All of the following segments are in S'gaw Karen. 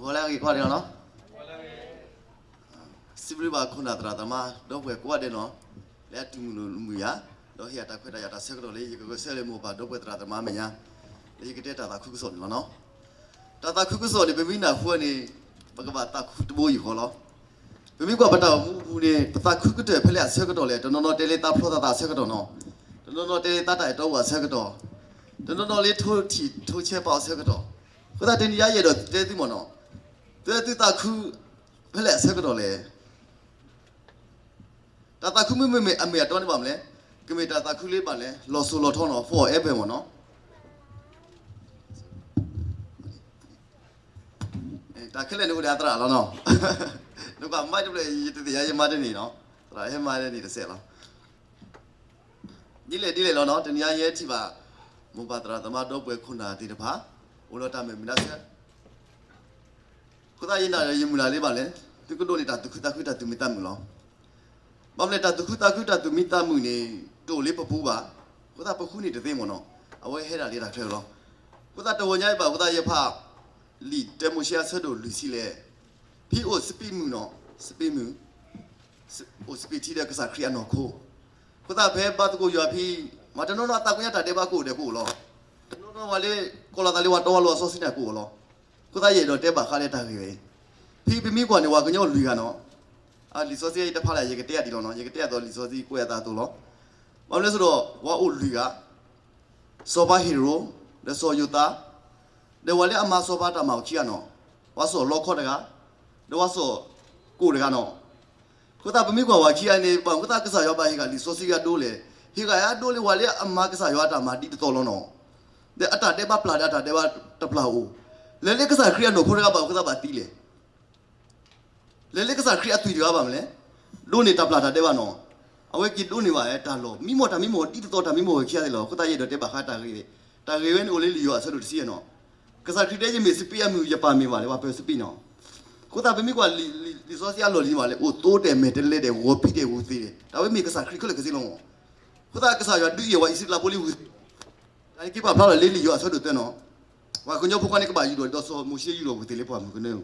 ဂီၤလၢအဂ့ၤကိးဂၤဒဲးလီၤနီၤ. စံးဘျုးဘၣ်ခိၣ်နၢ်သရၣ်သမါ ဒီပုၢ်ဝဲၢ်ကိးဂၤဒဲးနီၤ, လၢအတုၤမုာ်လိာ်မုာ်ယၤ, ဒီးဟ့ၣ်ယၤတၢ်ခွဲးတၢ်ယာ်တၢ်ဆၢကတီၢ်လၢ ယကဂဲၤဆၢထၢၣ်လၢမိၢ်ပၢ်ဒီပုၢ်ဝဲၢ်သရၣ်သမါအမဲာ်ညါ, လၢယကတဲတၢ်သးခုကစီၣ်န့ၣ်လီၤနီၤ. တၢ်သးခုကစီၣ်န့ၣ် ပမ့ၢ်နၢ်ဟူန့ၣ် ပကဘၣ်သးခုတဘိယူၢ်ဃီလီၤ. ပမ့ၢ်ကွၢ်ပတၢ်အိၣ်မူအပူၤန့ၣ် ပသးခုကတၢၢ်ဖဲလဲၣ်အဆၢကတီၢ်လဲၣ်, တနီၤနီၤတဲလၢသးဖျီသးသးအဆၢကတီၢ်နီၤ, တနီၤနီၤတဲလၢသးတၢ်အဲၣ်တီအီၤအဆၢကတီၢ်, တနီၤနီၤလၢထိထံၣ်ထိဆဲးပာ်အီၤအဆၢကတီၢ်, အဃိသတးတနံၤညါယအဲၣ်ဒိးတဲသုမ့ၢ်နီၤ, သုသုသးခု ဖဲလဲၣ်အဆၢကတီၢ်လဲၣ်. တၢ်သးခုမ့မ့ၢ်အမ့ၢ်အတီန့ၣ်ဘၣ်မနုၤလဲၣ်, ကမ့ၢ်တၢ်သးခုလၢဘၣ်လဲၣ် လီၤစိၤလီၤထီနီၤ forever မ့ၢ်နီၤ. တၢ်ခဲလၢာ်န့ၣ်အိၣ်ဒီးအသရၣ်လီၤနီၤ. နကွၢ်မါတဖျၢၣ် ယတသ့ၣ်ညါယမါတန့ၢ်နီၤ, သရၣ်ဟဲမါတန့ၢ်တစဲးလီၤ. ဒ်လဲၣ်ဒ်လဲၣ်လီၤနီၤ, တနံၤညါယဲထံၣ်ဘၣ် မိၢ်ပၢ်သရၣ်သမါဒီပုၢ်ဝဲၢ်ခိၣ်နၢ်သ့ၣ်တဖၣ် အိၣ်ဒီးတၢ်မဲာ်မုာ်နါဆၢ အဃိသတးယနာ်ဒီးယမုၢ်လၢ်လၢဘၣ်လဲၣ်, သုကဒိးန့ၢ်တၢ်သူၣ်ခုသးခုတၢ်သူၣ်မံသးမုာ်လီၤ. ဘၣ်မနုၤလဲၣ် တၢ်သူၣ်ခုသးခုတၢ်သူၣ်မံသးမုာ်န့ၣ် တအိၣ်လၢပပူၤဘၣ်, အဃိသတးပဃုန့ၢ်တသ့မ့ၢ်နီၤ, အဝဲဟဲဒၣ်လၢတၢ်ချၢလီၤ. အဃိသတးတဂီၤညါအံၤဘၣ်အဃိသတးယဖး လံာ်တၢမိၤၡ့အဆၢဒိၣ်လွံၢ်ဆံလဲၣ်, ဖံအိၣ်စပံးမုၢ်နီၤ, စပံးမုၢ် အိၣ်စပံးထံဒီးကစၢ်ခရံာ်အနီၢ်ခိ, အဃိသတးဖဲဘါသကိးယွၤဖံ မ့ၢ်တနီၤနီၤအသးကွံညါတၢ်ဒဲးဘးကအိၣ်ဒီးကအိၣ်လီၤ. တနီၤနီၤဝဲလၢ ကိးလီၤသးလၢဝၤတီဝၤလိၤအစီဆှံန့ၣ်ကအိၣ်လီၤ. အဃိသတးယအဲၣ်ဒိးတဲဘၣ်ဃးလၢတၢ်ဂ့ၢ်ဝဲအံၤ, ဖံပမ့ၢ်ကွၢ်န့ၣ် ဝၤကညီလွံၢ်ဂၤနီၤ, အလံာ်စီဆှံယတဖးလၢယကတဲအဒံးလီၤနီၤ, ယကတဲအသိးလံာ်စီဆှံကွဲးအသးအသိးလီၤ. ဘၣ်မနုၤလဲၣ်ဆိုတော့ ဝၤအိၣ်လွံၢ်ဂၤ, စီၤပၤဟ့ရိၣ်, ဒီးစီၤယိၤသး, ဒီးဝၤလၢအမၤစီၤပၤတၢ်မၤအိၣ်ခံဂၤနီၤ, ဝၤစီၤလီခီတဂၤ, ဒီးဝၤစီၤကိၣ်တဂၤနီၤ. အဃိသတးပမ့ၢ်ကွၢ်ဝၤခံဂၤန့ၣ် ဘၣ်အဃိသတးကစၢ်ယွၤဘၣ်ဟ့ၣ်ဂၤလံာ်စီဆှံဂၤဒိလဲၣ်, ဟ့ၣ်ဂၤအဒိလၢဝၤလၢအမၤကစၢ်ယွၤအတၢ်မၤဒ်တသီလီၤနီၤ. ဒီးအတၢ်ဒဲးဘးပျၢ်ဒီးအတၢ်ဒဲးဘးတပျၢ်အိၣ်, လဲၤလၢကစၢ်ခရံာ်အနီၢ်ခိတဂၤဘၣ်အဃိသတးဘၣ်သံလဲၣ်. လဲၤလၢကစၢ်ခရံာ်အသွံၣ်တဂၤဘၣ်မနုၤလဲၣ်, ဒိးန့ၢ်တၢ်ပျၢ်တၢ်ဒဲးဘးနီၤ. အဝဲက့ၤဒိးန့ၢ်ဘၣ်တၢ်လီၢ် မံမီၢ်တၢ်မံမီၢ်ဒ်တသီတၢ်မံမီၢ်ဝဲခံဂၤသ့ၣ်လီၤ. အဃိသတးယအဲၣ်ဒိးတဲဘၣ်ဃးတၢ်ဂ့ၢ်, တၢ်ဂ့ၢ်ဝဲန့ၣ်အိၣ်လၢလံာ်ယိၤဟၣ်အဆၢဒိၣ်တဆံနီၤ. ကစၢ်ခရံာ်တဲ ယမ့ၢ်စပံးအမုၢ် ယပၢ်မ့ၢ်ဝၤလၢဝၤပၢၤစပံးနီၤ. အဃိသတးပမ့ၢ်ကွၢ်လံာ်စီဆှံအလီၢ်လံၤမးလၢ အိၣ်သိတဲာ်မဲာ်တဲၤလဲၤဒဲး ဂီၤဖံးဒဲးဂုာ်သ့ၣ်ဒဲး တၢ်ဝဲမ့ၢ်ကစၢ်ခရံာ်ခဲလၢာ်ခဲဆ့လီၤမး. အဃိသတးကစၢ်ယွၤဒုးယဲၢ်ဝဲအံၣ်စရ့လးဖိလၢဂုာ်သ့ၣ် တၢ်န့ၣ်က့ၤပာ်ဖျါလီၤလၢလံာ်ယိၤဟၣ်အဆၢဒိၣ်တၢနီၤ. ပှၤကညီဖိခွါန့ၣ်ကဘၣ်ယူၢ်ထီၣ် ဒီးစီၤမိၤၡ့ယူၢ်ထီၣ်ဝံၤသ့ၣ်လၢပှၢ်မုၢ်ကနၢအ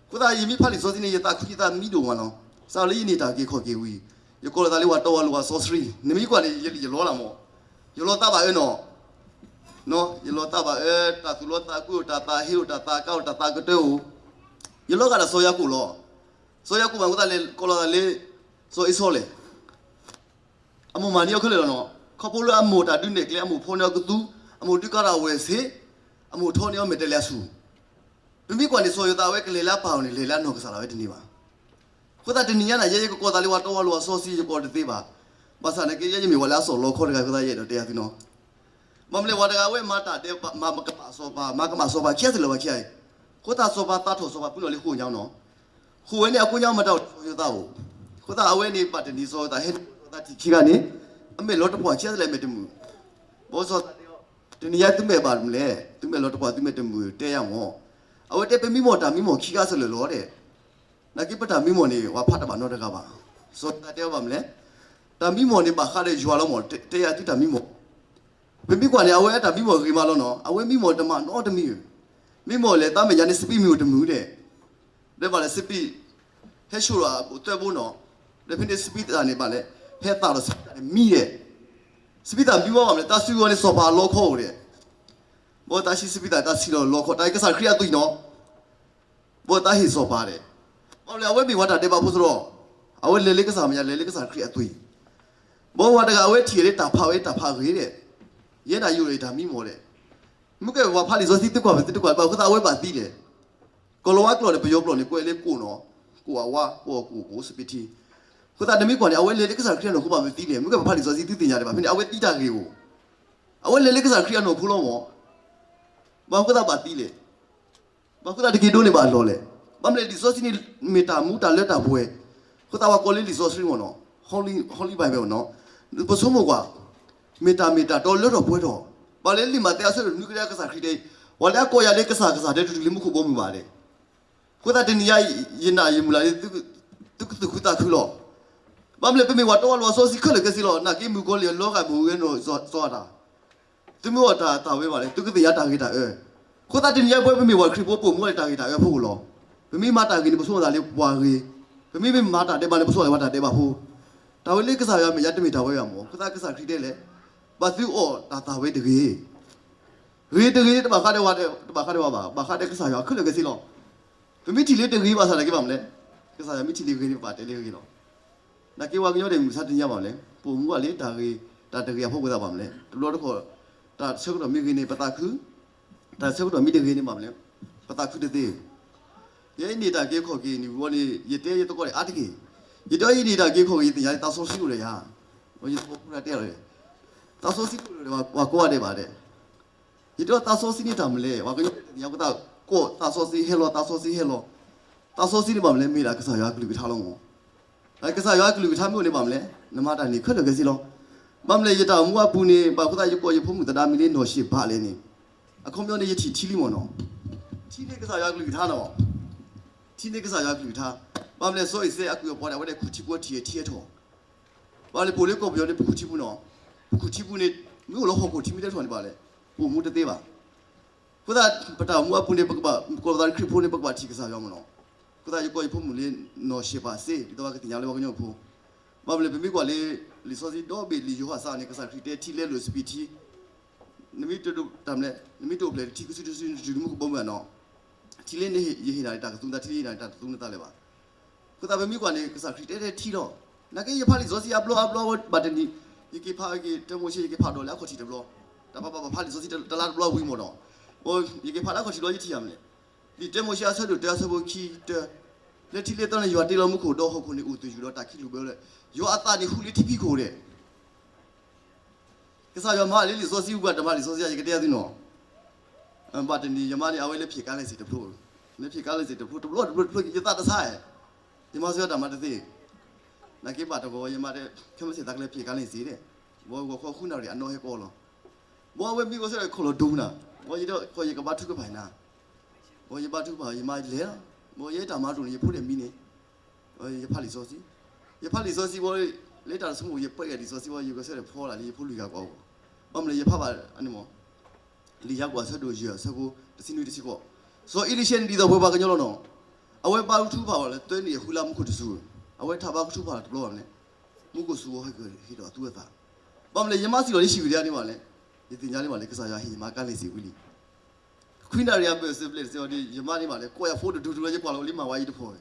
ပူၤ. အဃိသတးယမ့ၢ်ဖးလံာ်စီဆှံန့ၣ် ယသးခုယသးမံဒိၣ်မးလီၤ. စးလၢယန့ၢ်တၢ်က့ၤခီၣ်က့ၤဝံၤ ယကိးလီၤသးလၢဝၤတီဝၤလိၤဝၤစီဆှံ, နမ့ၢ်ကွၢ်န့ၣ် ယလီၤလၢမး, ယလီၤသးဘၣ်အၢနီၤ. ယလီၤသးဘၣ်အၢ တၢ်သူၣ်လီသးကွံအိၣ် တၢ်သးဟ့အိၣ် တၢ်သးကါအိၣ် တၢ်သးကတၢၢ်အိၣ်, ယလီၤဂာ်ဒီးစီၤယၤကိာ်လီၤ. စီၤယၤကိာ်ဘၣ်အဃိသတးလဲၤကိးလီၤသးလၢ စီၤအ့စီလဲၣ်. အမိၢ်မၤန့ၢ်အီၤခဲလၢာ်လီၤနီၤ. ခီဖျိလၢအမိၢ်တၢ်ဒုးနဲၣ်ကျဲ အမိၢ်ဖီန့ၢ်အီၤကသူ, အမိၢ်ဒုးကါထီၣ်အဝဲၢ်ဆ့, အမိၢ်ထီန့ၢ်အီၤမဲာ်တဲးလဲးအဆူၣ်. ပမ့ၢ်ကွၢ်န့ၣ် စီၤယိၤသးအဝဲကလဲၤလၢအပၢ်အအိၣ်န့ၣ် လဲၤလၢအနီၢ်ကစၢ်ဒၣ်ဝဲတန့ၢ်ဘၣ်. အဃိသတးတနံၤညါန့ၣ် ယဲယကကိးသးလၢဝၤတီဝၤလိၤဝၤစီဆှံ ယကိးတသ့ဘၣ်. ဘၣ်ဆၣ်န့ၣ်က့ ယဲယမ့ၢ်ဝဲလၢအစီၣ်လီခီတဂၤအဃိသတး ယအဲၣ်ဒိးတဲယၤသုနီၤ. ဘၣ်မနုၤလဲၣ် ဝၤတဂၤအဝဲမၤတၢ်ဒဲး မၤကမၣ်စီၤပၤ မၤကမၣ်စီၤပၤခံဂၤသ့ၣ်လၢၤဘၣ်ခံဂၤအံၤ, အဃိသတးစီၤပၤသးထီၣ်စီၤပၤပှၤနီၤလၢဃိာ်ညါနီၤ. ဃိာ်ဝဲန့ၣ်အဃိာ်ညါမတၤအိၣ်ဒီးစီၤယိၤသးအိၣ်. အဃိသတးအဝဲန့ၣ်ဘၣ်တနံၤစီၤယိၤသးဟဲန့ၣ် စီၤသးထံၣ်ခံဂၤန့ၣ် အမဲာ်လီၤတပှီၢ်ခံဂၤသ့ၣ်လၢအမဲာ်တမုာ်. ဘီစီၤသးတဲအီၤ တနံၤညါသုမဲာ်ဘၣ်မနုၤလဲၣ်, သုမဲာ်လီၤတပှီၢ်သုမဲာ်တမုာ်တဲယၤမး. အဝဲတဲပမံမီၢ်တၢ်မံမီၢ်ခံဂၤစၢၤလၢာ်လီၤတဲ နာ်က့ပတၢ်မံမီၢ်န့ၣ် ပှၤဖးတဘၣ်နီတဂၤဘၣ်. စီၤသးတဲအီၤဘၣ်မနုၤလဲၣ်, တၢ်မံမီၢ်န့ၣ်ဘၣ်ဃးဒီးယွၤလီၤမး, တဲယၤသုတၢ်မံမီၢ်. ပမ့ၢ်ကွၢ်န့ၣ် အဝဲအတၢ်မံမီၢ်ဂ့ၤမးလီၤနီၤ, အဝဲမံမီၢ်တမၤနီတမံၤဧိၤ. မံမီၢ်လဲၣ် သးမဲာ်ညါန့ၣ် စပံးမုၢ်အိၣ်တမုာ်ဒဲး, ဒီးဘၣ်လဲၣ်စပံး ဟဲဆိၣ်လီၤအသၢဘိနီၤ, ဒီးဖဲန့ၣ်စပံးသၣ်န့ၣ်ဘၣ်လဲၣ် ဟဲသၣ်ဒီးစပံးသၣ်န့ၣ်မံဒဲး, စပံးသၣ်မံဝဲဘၣ်မနုၤလဲၣ်, တၢ်စုကဝဲၤန့ၣ် စီၤပၤအလီခီအိၣ်ဒဲး, ဘီတၢ်ဆံးစပံးသၣ်တၢ်ဆံးလီၤလီခီ တၢ်အံၤကစၢ်ခရံာ်အသွံၣ်နီၤ. ဘီတၢ်ဟ့ၣ်စီၤပၤဒဲး, ဘၣ်မနုၤလဲၣ် အဝဲမ့ၢ်ဝဲတၢ်ဒဲးဘးဖိသ့ၣ်ဒီး, အဝဲလဲၤလၢကစၢ်မဲာ်ညါ လဲၤလၢကစၢ်ခရံာ်အသွံၣ်. ဘီဝဲတဂၤအဝဲထံၣ်လၢတၢ်ဖးဝဲတၢ်ဖးဂ့ၤဒဲး, ယဲဒၣ်ယိၤဒီးယတၢ်မံမီၢ်ဒဲး, မ့ၢ်ကဲပှၤဖးလံာ်စီဆှံသုကွၢ်သုတကွၢ်ဘၣ်အဃိသတးအဝဲဘၣ်သံလဲၣ်. ကီၤလၤဝါကျိာ်န့ၣ် ပယီၤကျိာ်န့ၣ် ကွဲးလၢကိၣ်နီၤ, ကိၣ်အဝါ ကိၣ်အကိၣ်ကိၣ်စပံးထံ. အဃိသတးနမ့ၢ်ကွၢ်န့ၣ် အဝဲလဲၤလၢကစၢ်ခရံာ်အနီၢ်ခိဘၣ်မနုၤသံလဲၣ်, မ့ၢ်ကဲပှၤဖးလံာ်စီဆှံသုသ့ၣ်ညါဒံးဘၣ် ဖဲန့ၣ် အဝဲသံတၢ်ဂ့ၢ်အိၣ်, အဝဲလဲၤလၢကစၢ်ခရံာ်အနီၢ်ခိလီၤမး. ဘၣ်အဃိသတးဘၣ်သံလဲၣ်. ဘၣ်ဃိသတးတက့ၤဒိးန့ၢ်ဘၣ်အလီၢ်လဲၣ်. ဘၣ်မနုၤလဲၣ် လံာ်စီဆှံန့ၣ် မ့ၢ်တၢ်မူတၢ်လၢတၢ်ပှဲၤ, အဃိသတးပှၤကိးလၢလံာ်စီဆှံမ့ၢ်နီၤ, Holy, Holy Bible နီၤ. ပဆိကမိၣ်ကွၢ်, မ့ၢ်တၢ်မ့ၢ်တၢ်တီလၢထီၣ်ပှဲၤထီၣ်, ဘၣ်လၢလံာ်မးသဲအဆၢဒိၣ်နွံကတၢၢ်ကစၢ်ခရံာ်တဲ, ပှၤလၢအကိးယၤလၢကစၢ်ကစၢ်တဲတတုၤလၢမူခိၣ်ဘီမုၢ်ဘၣ်လဲၣ်. အဃိသတးတနံၤညါ ယနာ်ယမုၢ်လၢ်လၢ သုကသူၣ်ခုသးခုလီၤ. ဘၣ်မနုၤလဲၣ် ပမ့ၢ်ပှၤတီပှၤလိၤပှၤစီဆှံခဲလၢာ်ခဲဆ့လီၤ. နာ်က့မုၣ်ကီၤလံၢ်အလီၤဂာ်မ့ၢ်ဝဲနီၢ်စီၤအၤဒၣ်, သုမ့ၢ်အီၣ်တၢ်သးဝဲဘၣ်လဲၣ် သုကသ့ၣ်ညါတၢ်ဂ့ၤတၢ်အၢ. အဃိသတးတနံၤညါပဝဲပမ့ၢ်ပှၤခရံာ်ဖိပိာ်မူဝဲလၢတၢ်ဂ့ၤတၢ်အၢဖိလီၤ. ပမ့ၢ်မၤတၢ်ဂ့ၤန့ၣ် ပဆိကမိၣ်သးလၢပှၤဂ့ၤ, ပမ့ၢ်မ့ၢ်မၤတၢ်ဒဲးဘးန့ၣ် ပဆိကမိၣ်သးလၢပှၤတၢ်ဒဲးဘးဖိ, တၢ်ဝဲလၢကစၢ်ယွၤမဲာ်ညါတမ့ၢ်တၢ်ဝဲဘၣ်မၢ်. အဃိသတးကစၢ်ခရံာ်တဲလဲၣ်, ဘၣ်သုအီၣ်တၢ်သၣ်ဝဲတဂ့ၤ, ဂ့ၤတဂ့ၤန့ၣ် တဘၣ်ဃးဒီးဝဲ, တဘၣ်ဃးဒီးဝဲဘၣ်, ဘၣ်ဃးဒီးကစၢ်ယွၤခဲလၢာ်ခဲဆ့လီၤ. ပမ့ၢ်ထံၣ်လၢတဂ့ၤဘၣ်ဆၣ်သနာ်က့ဘၣ်မနုၤလဲၣ်, ကစၢ်ယွၤမ့ၢ်ထံၣ်လၢဂ့ၤန့ၣ် ပဘၣ်တဲလၢဂ့ၤလီၤ. သနာ်က့ပှၤကညီဒဲးမုၢ်မဆါတနံၤညါဘၣ်မနုၤလဲၣ်, ပအိၣ်မူဘၣ်လၢတၢ်ဂ့ၤ, တၢ်တဂ့ၤအဖီခိၣ်သတးဘၣ်မနုၤလဲၣ်, တဘျီတခီၣ် တၢ်ဆၢကတီၢ်မ့ၢ်ဂ့ၤန့ၣ် ပသးခု, တၢ်ဆၢကတီၢ်မ့ၢ်တဂ့ၤန့ၣ်ဘၣ်မနုၤလဲၣ်, ပသးခုတသ့. ယဲယန့ၢ်တၢ်က့ၤခီၣ်က့ၤန့ၣ်ဝံၤန့ၣ် ယတဲယသကိးဒဲးအါတက့ၢ်, ယတဲယန့ၢ်တၢ်က့ၤခီၣ်က့ၤ ယသ့ၣ်ညါလၢသးစီဆှံအိၣ်ဒီးယၤ, ယသကိးဖိတဲအီၤ, သးစီဆှံအိၣ်ဒီးပှၤကိးဂၤဒဲးဘၣ်ဒဲး, ယတဲအီၤသးစီဆှံန့ၣ်တၢ်မနုၤလဲၣ်, ပှၤကညီသ့ၣ်ညါအဃိသတး ကိးသးစီဆှံဟဲလီၤ, သးစီဆှံဟဲလီၤ. သးစီဆှံန့ၣ်ဘၣ်မနုၤလဲၣ်, မ့ၢ်ဒၣ်ကစၢ်ယွၤအကလုၢ်ကထါလီၤမၢ်. ကစၢ်ယွၤအကလုၢ်ကထါမ့ၢ်အိၣ်န့ၣ်ဘၣ်မနုၤလဲၣ်, နမၤတၢ်န့ၣ်ခဲလၢာ်ခဲဆ့လီၤ. ဘၣ်မနုၤလဲၣ် ယတၢ်အိၣ်မူအပူၤန့ၣ် ဘၣ်အဃိသတးယကိးယဖိမုၣ်သဒါမံၤလၢနီၢ်ၡ့ၣ်ဘးလဲၣ်န့ၣ်, အခီပညီန့ၣ် ယထံၣ်ထံလံမၢ်နီၤ. ထံန့ၣ်ကစၢ်ယွၤအကလုၢ်ကထါနီၤ. ထံန့ၣ်ကစၢ်ယွၤအကလုၢ်ကထါ. ဘၣ်မနုၤလဲၣ် စီၤအံၤစဲးအကုၢ်အပှၤန့ၣ် အဝဲဒၣ်ခူၣ်ထံဖိထံၣ်ထံဟဲထီၣ် ဘၣ်လၢပအိၣ်လၢကီၢ်ပယီၤန့ၣ် ပခူၣ်ထံဖိနီၤ, ပခူၣ်ထံဖိန့ၣ် မ့ၢ်အိၣ်လၢဟီၣ်ခိၣ်ထံမ့ၢ်တဟဲထီၣ်န့ၣ်ဘၣ်လဲၣ်, ပအိၣ်မူတသ့ဘၣ်. အဃိသတး ပတၢ်အိၣ်မူအပူၤန့ၣ် ပကဘၣ် ကိးလီၤသးလၢခရံာ်ဖိန့ၣ် ပကဘၣ်ထံၣ်ကစၢ်ယွၤမၢ်နီၤ. အဃိသတးယကိးယဖိမုၣ်လၢနီၢ်ၡ့ၣ်ဘးစ့ ဒ်သိးပှၤကသ့ၣ်ညါလၢပှၤကညီဖိ, ဘၣ်မနုၤလဲၣ် ပမ့ၢ်ကွၢ်လၢ လံာ်စီဆှံဒီဘ့ၣ်လံာ်ယိၤဟၣ်စးန့ၣ် ကစၢ်ခရံာ်တဲထံလဲလိာ်စပံးထံ နမ့ၢ်တဒိးတၢ်မနုၤလဲၣ်, နမ့ၢ်တအိၣ်ဖျဲၣ်ထံကဆူတစုန့ၣ် တတုၤလၢမူခိၣ်ဘီမုၢ်ဘၣ်နီၤ. ထံလၢယဟ့ၣ်နၤန့ၣ် တၢ်ကသူနသး, ထံလၢယဟ့ၣ်နၤန့ၣ် တၢ်တသူနသးလၢၤဘၣ်. အဃိသတးပမ့ၢ်ကွၢ်န့ၣ် ကစၢ်ခရံာ်တဲထဲထံလီၤ. နာ်က့ယဖးလံာ်စီဆှံအဘျီအဘျီဝဲဘၣ်တနံၤ, ယက့ၤဖးက့ၤတၢမိၤၡ့ ယက့ၤဖးဒီးလၢအခီၣ်ထံးတဘျီ, တၢ်ပာ်ပာ်ပာ်ဖးလံာ်စီဆှံတလါတဘျီဝံၤမၢ်နီၤ. ယက့ၤဖးလၢအခီၣ်ထံးတဘျီ ယထံၣ်ယၤမနုၤလဲၣ်, ဒ်တၢမိၤၡ့အဆၢဒိၣ်တၢ အဆၢဖိခံတၢ, လၢထံးလၢသီန့ၣ် ယွၤတ့လီၤမူခိၣ်ဒီးဟီၣ်ခိၣ်န့ၣ်အိၣ်သူၣ်ယုၢ်ဒီးတၢ်ခံးလူၢ်ဘၢလၢ ယွၤအသးန့ၣ်ဟူလၢထံဖံးခိၣ်ဒဲး ကစၢ်ယွၤမၤလၢလံာ်စီဆှံ ပှၤတမၤလံာ်စီဆှံ ယကတဲသုနီၤ. ဘၣ်တနံၤ ယမါန့ၣ် အဝဲလၢဖံးကါလံစ့းတဖျိ, လၢဖံးကါလံစ့းတဖျိ တဘျီတဖျိ ယသးတဆါဧါ, ယမါဆိယၤတၢ်မၤတသ့, နာ်က့ဘၣ်တဂီၤ ယမါတဲ ခဲမုၢ်ဆ့ၣ်သးကလဲၤဖံးကါလံစ့းဒဲး, ဘီဂီၤခီဃုနၣ်ရံၣ် အနီၢ်ဟဲကီလီၤ, ဘီအဝဲမံဝဲဆၢဒီးခီၣ်လီၤဒိနၤ, ဘီယတဲခီၣ် ယကဘါထုကဖၣ်နၤ, ဘီယဘါထုကဖၣ် ယမါလဲၤလီၤ, ဘီယဲတၢ်မၤတအိၣ်န့ၣ် ယဖိဒဲးမံန့ၣ် ယဖးလံာ်စီဆှံ, ယဖးလံာ်စီဆှံဘီ လၢတၢ်တဆိကမိၣ် ယပှဲၤက့ၤလံာ်စီဆှံဘီ ယဂဲၤဆၢထၢၣ်ဖီလာ်လံ ယဖိလွံၢ်ဂၤကွၢ်အီၤ, ဘၣ်မနုၤလဲၣ် ယဖးဘၣ်အန့ၣ်မး, လံာ်ယၤကိာ်အဆၢဒိၣ်ယဲၢ်အဆၢဖိ တဆံနွံတဆံဃိး, စီၤအ့လံၡဲးန့ၣ်ဒ်သိးပှၤကညီလီၤနီၤ, အဝဲဘါထုကဖၣ်အီၤလၢသၢနံၣ်အဃုလါမူခိၣ်တစူၤ, အဝဲထးဘါထုကဖၣ်တဘျီဘၣ်မနုၤလဲၣ်, မူခိၣ်စူၤဝဲဟဲက့ၤဒီးအသူအသး, ဘၣ်မနုၤလဲၣ် ယမါစံးလီၤလၢဟံၣ်ဝံၤဒၣ်န့ၣ်ဘၣ်လဲၣ်, ယသ့ၣ်ညါလံဘၣ်လဲၣ် ကစၢ်ယွၤဟ့ၣ်ယမါကါလံာ်စ့းဝံၤလံ ခွံနၣ်ရံၣ်အဘၢၣ်စၢၤဘျဲၣ်တစဲးဒီး ယမါန့ၣ်ဘၣ်လဲၣ် ကိးယၤဖိတဒူတဒူလၢယကွၢ်လီၤလံမၤဝဲယတဖီၣ်ဝဲ,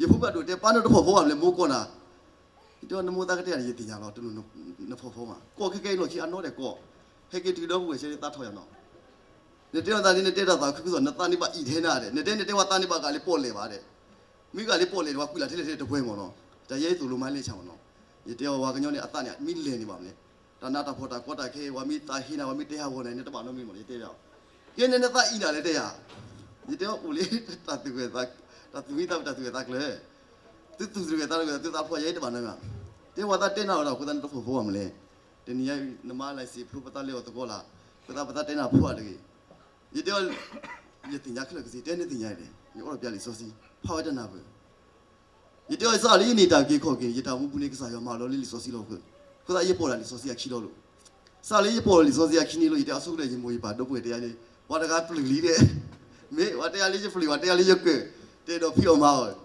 ယဖိဘၣ်ဒိၣ်တဲပၢ်နီတဖီၣ်ဖိဘၣ်မနုၤလဲၣ် မိၢ်ကိးနၤ, ယတဲနမိၢ်သးကတဲယၤန့ၣ် ယသ့ၣ်ညါလီၤ တလိၣ်နဖီၣ်ဖိမး ကိးခဲကဲအံၤလီၢ်ခံအနီၢ်ဒဲးကိး, ဟဲက့ၤတုၤဒီပုၢ်ဝဲၢ်ဆဲးန့ၣ်သးထီၣ်ယၤနီၤ, နတဲနသးန့ၣ် နတဲတၢ်သးခုကစီၣ် နသးန့ၣ်ဘၣ်အံၣ်ထဲနၤဒဲး နတဲနတဲဝဲသးန့ၣ်ဘၣ်ဂၤလၢပီၣ်လဲၣ်ဘၣ်ဒဲး, မ့ၢ်ဂၤလၢပီၣ်လဲၣ်န့ၣ် ပှၤကွံာ်လၢ်ထဲလဲၣ်ထဲတပှဲၤမၢ်နီၤ, တၢ်ယဲသိၣ်လိမၤလဲၣ်ဆၣ်မၢ်နီၤ, ယတဲအီၤပှၤကညီန့ၣ် အသးန့ၣ်မ့ၢ်လဲၣ်န့ၣ်ဘၣ်မနုၤလဲၣ်, တၢ်နးတၢ်ဖှီၣ်တၢ်ကီတၢ်ခဲ ပှၤမ့ၢ်သးဟ့နၤ ပှၤမ့ၢ်တဲဟးဂီၤနၤ နတဘၣ်နီတမံၤမၢ်နီၤ ယတဲယၤ, ကဲန့ၣ်နသးအံၣ်နၤလဲၣ်တဲယၤ, ယတဲအီၤအိၣ်လၢ တၢ်သူၣ်ဝံသး တၢ်သူၣ်ဝံသးကျၢၤ, သုသူၣ်တဂဲၤသးတဂဲၤ သုသးဖှီၣ်ယဲတဘၣ်နီတမံၤ, တဲဝဲသးတဲနၤဒီး အဃိသတးနတဖီၣ်ဖိဘၣ်မနုၤလဲၣ်, တနံၤညါ နမါလံာ်စ့းဖျိပသးလဲၤအီၤသကိးလၢ်, အဃိသတးပသးတဲနၤဖှီၣ်တဂ့ၤ ယတဲအီၤ, ယသ့ၣ်ညါခဲလၢာ်ကစ့ၢ် တဲန့ၣ်သ့ၣ်ညါအံၤန့ၣ် ယအိၣ်ဒီးပျၢ်လံာ်စီဆှံ, ဖးဝဲတနၢ်ပၢၢ်, ယတဲအီၤစးလၢယန့ၢ်တၢ်က့ၤခီၣ်က့ၤ ယတၢ်မူပူၤန့ၣ် ကစၢ်ယွၤမၤလီၤလၢလံာ်စီဆှံလီၤအဃိ, အဃိသတးယပိာ်ဒၣ်လံာ်စီဆှံအခံလီၤလိၤ, စးလၢယပိာ်လီၤလံာ်စီဆှံအခံန့ၣ်လီၤ ယတဲအဆိကတၢၢ်ယမိၢ်ယပၢ်ဒီပုၢ်ဝဲၢ်တဲယၤန့ၣ် ပှၤတဂၤပျုၢ်လံဒဲး, မ့ၢ်ပှၤတဲယၤလၢယပျုၢ် ပှၤတဲယၤလၢယကၢၢ်, တဲဒီးဖံးအီၣ်မၤအီၣ်,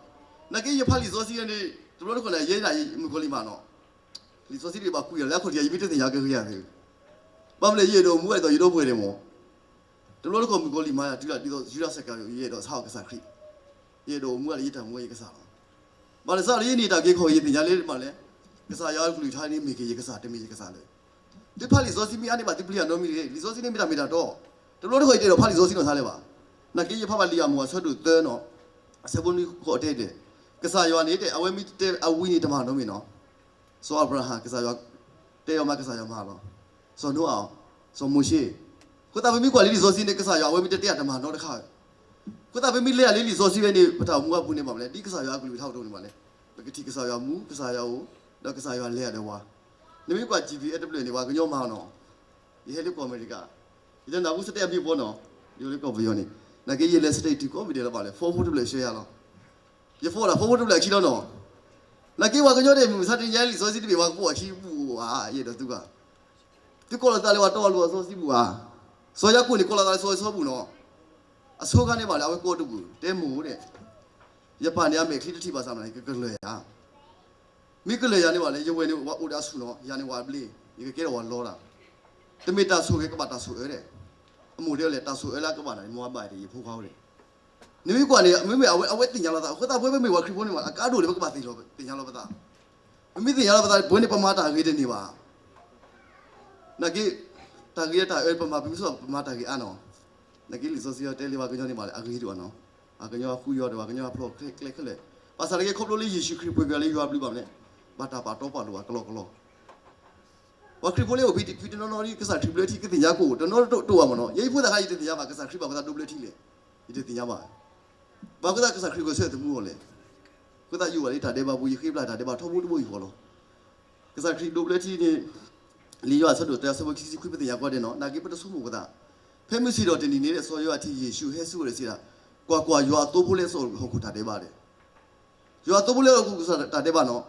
နာ်က့ယဖးလံာ်စီဆှံန့ၣ် တဘျီတခီၣ်န့ၣ် ယဲဒၣ်မုၣ်ကီၤလံၢ်မးနီၤ လံာ်စီဆှံဒ်ဘၣ်ကွံာ်အီၤလၢအခီၣ်ထံး ယမ့ၢ်တသ့ၣ်ညါကဂ့ၤယၤသ့, ဘၣ်မနုၤလဲၣ် ယအဲၣ်ဒိးမူဝဲဒ်သိးယဒီပုၢ်ဝဲၢ်န့ၣ်မး, တဘျီတခီၣ်မုၣ်ကီၤလံၢ်မၤယၤတုၤဒ်သိးယူဒၤစကၤရံၤ ယအဲၣ်ဒိးဆါအီၣ်ကစၢ်ခရံာ်, ယအဲၣ်ဒိးမူဝဲလၢယတၢ်မူဝဲယကစၢ်လီၤ, ဘၣ်လၢစးလၢယန့ၢ်တၢ်က့ၤခီၣ်က့ၤ ယသ့ၣ်ညါလၢမးလဲၣ်, ကစၢ်ယွၤကလုၢ်ကထါန့ၣ်မ့ၢ်က့ၤယကစၢ် တမ့ၢ်ယကစၢ်လၢၤ သုဖးလံာ်စီဆှံမ့ၢ်အါန့ၢ်ဘၣ်သုပျံၤအနီတမံၤတဂ့ၤ, လံာ်စီဆှံန့ၣ်မ့ၢ်တၢ်မ့ၢ်တၢ်တီ, တဘျီတခီၣ်ယတအဲၣ်ဒိးဖးလံာ်စီဆှံနီတခါလၢၤဘၣ်, နာ်က့ယဖးဘၣ်လံာ်ယၤမိၣ်အဆၢဒိၣ်သၢနီၤ, အဆၢဖိနွံဃိးတဲဒဲး, ကစၢ်ယွၤန့ၣ်တဲ အဝဲမ့ၢ်တဲအဝံၤန့ၣ်တမၤနီတမံၤနီၤ, စီၤအၤဘြၤဟၣ် ကစၢ်ယွၤ တဲအီၤမးကစၢ်ယွၤမၤလီၤ, စီၤနိအၤ, စီၤမိၤၡ့, အဃိသတးပမ့ၢ်ကွၢ်လၢလံာ်စီဆှံန့ၣ် ကစၢ်ယွၤအဝဲမ့ၢ်တတဲအတမၤနီတခါ, အဃိသတးပမ့ၢ်လဲၤယၤလၢလံာ်စီဆှံဝဲန့ၣ် ပတၢ်အိၣ်မူအပူၤန့ၣ်ဘၣ်မနုၤလဲၣ် ဒ်ကစၢ်ယွၤအကလုၢ်ကထါအိၣ်တအိၣ်န့ၣ်ဘၣ်လဲၣ်, ပကထံၣ်ကစၢ်ယွၤမူ ကစၢ်ယွၤအိၣ်, ဒီးကစၢ်ယွၤလဲၤယၤဒီးဝါ, နမ့ၢ်ကွၢ် GPS တဖျၢၣ်န့ၣ် ပှၤကညီမၤနီၤ, ယဟဲလၢကီၢ်အမဲရကၤ, ယတနၢ်ဟူ state အမံၤဖိနီၤ, ယအိၣ်လၢကီၢ်ပယီၤန့ၣ်, နာ်က့ယလဲၤ state တုၤကိးမံၤဒဲးလီၤဘၣ်လဲၣ် phone ဖိတဖျၢၣ်ဆှၢယၤလီၤ, ယ phone ဒၣ် phone ဖိတဖျၢၣ်အခံလီၤနီၤ, နာ်က့ပှၤကညီဒဲးမုၢ်မဆါတနံၤညါ လံာ်စီဆှံတဘ့ၣ်ပှၤကပိာ်အခံဘူးဧါ ယအဲၣ်ဒိးသုဂၤ, သုကိးလီၤသးလၢပှၤတီအလိၤအစီဆှံဘူးဧါ, စီၤယၤကိာ်န့ၣ်ကိးလီၤသးလၢစီၤစီဘူးနီၤ, အဆိခါန့ၣ်ဘၣ်လဲၣ် အဝဲကိးတဘူး တဲမိၢ်ဒဲး ယပၢ်န့ၣ် အမဲာ်ချံတထံၣ်ဘၣ်ဆၣ်မနုၤ ယကကလၢၤယၤ, မ့ၢ်ကလၢၤယၤန့ၣ်ဘၣ်န့ၣ် ယဝဲၢ်န့ၣ် ဝဲအိၣ်ဒီးအဆူၣ်နီၤ, ယၤန့ၣ်ဝဲအဘျ့, ယကကဲထီၣ်ဝဲလီတၢ်, တမ့ၢ်တၢ်ဆိၣ်ဂ့ၤကဘၣ်တၢ်ဆိၣ်အၢဒဲး, အမိၢ်တဲဝဲလဲၣ် တၢ်ဆိၣ်အၢလၢအကဘၣ်န့ၣ် မ်အဘၣ်ဒ်ယဖိခွါအိၣ်ဒဲး, နမ့ၢ်ကွၢ်န့ၣ် မ့မ့ၢ်အဝဲ အဝဲသ့ၣ်ညါလီၤသး အဃိသတး ပဝဲပမ့ၢ်ပှၤခရံာ်ဖိန့ၣ်ဘၣ် အကါဒိၣ်န့ၣ် ပကဘၣ်သ့ၣ်ညါလီၤပသး, ပမ့ၢ်သ့ၣ်ညါလီၤပသး ပဝဲန့ၣ်ပမၤတၢ်ဂ့ၤတန့ၢ်ဘၣ်, နာ်က့ တၢ်ဂ့ၤတၢ်အၢ ပမၤပမ့ၢ်ဆိ ပမၤတၢ်ဂ့ၤအါနီၤ, နာ်က့လံာ်စီဆှံတဲလံ ပှၤကညီန့ၣ်ဘၣ်လၢအဂ့ၤဒိၣ်အါနီၤ, ပှၤကညီအဃုယီၤဒီး ပှၤကညီအဖျိးကျဲခဲလၢာ်, ဘၣ်ဆၣ်တက့ၢ် ခီဖျိလၢယ့ၣ်ၡူးခရံာ်ပှဲၤက့ၤလၢယွၤဘျုးဘၣ်မနုၤလဲၣ်, ဘၣ်တၢ်ပာ်တီပာ်လိၤဘၣ်ကလီကလီ ပှၤခရံာ်ဖိလၢအိၣ်ဖဲတနီၤနီၤဒ် ကစၢ်ခရံာ်ဘျၢထံ ကသ့ၣ်ညါကိၣ် တနီၤတအိၣ်ဘၣ်မ့ၢ်နီၤ, ယဲယဖိသၣ်ခါ ယတသ့ၣ်ညါဘၣ် ကစၢ်ခရံာ်ဘၣ်အဃိသတးဒိးဘျၢထံလဲၣ်, ယတသ့ၣ်ညါဘၣ်, ဘၣ်အဃိသတး ကစၢ်ခရံာ်ဂဲၤဆၢထၢၣ်သမူအီၤလဲၣ်, အဃိသတးယအိၣ်ဘၣ်လၢတၢ်ဒဲးဘးပူၤ ယဃ့ပျၢ်တၢ်ဒဲးဘးထီဘိတဘိယူၢ်ဃီလီၤ, ကစၢ်ခရံာ်ဒိးဘျၢထံန့ၣ် လံာ်ယိၤဟၣ်အဆၢဒိၣ်တၢ အဆၢဖိခံဆံခွံ ပသ့ၣ်ညါကီးဒဲးနီၤ, နာ်က့ပတဆိကမိၣ်ပသး, ဖဲမုၢ်ဆ့ၣ်ဒီးတနံၤန့ၣ် စီၤယိၤဟၣ်ထံးယ့ၣ်ၡူးဟဲဆူဝဲဒီးစံးဒၣ်, ကွၢ်ကွၢ်, ယွၤအသိဖိလၢအစိာ်ဟီၣ်ခိၣ်တၢ်ဒဲးဘးဒဲး ယွၤအသိဖိလၢအစိာ်ဟီၣ်ခိၣ်တၢ်ဒဲးဘးနီၤ,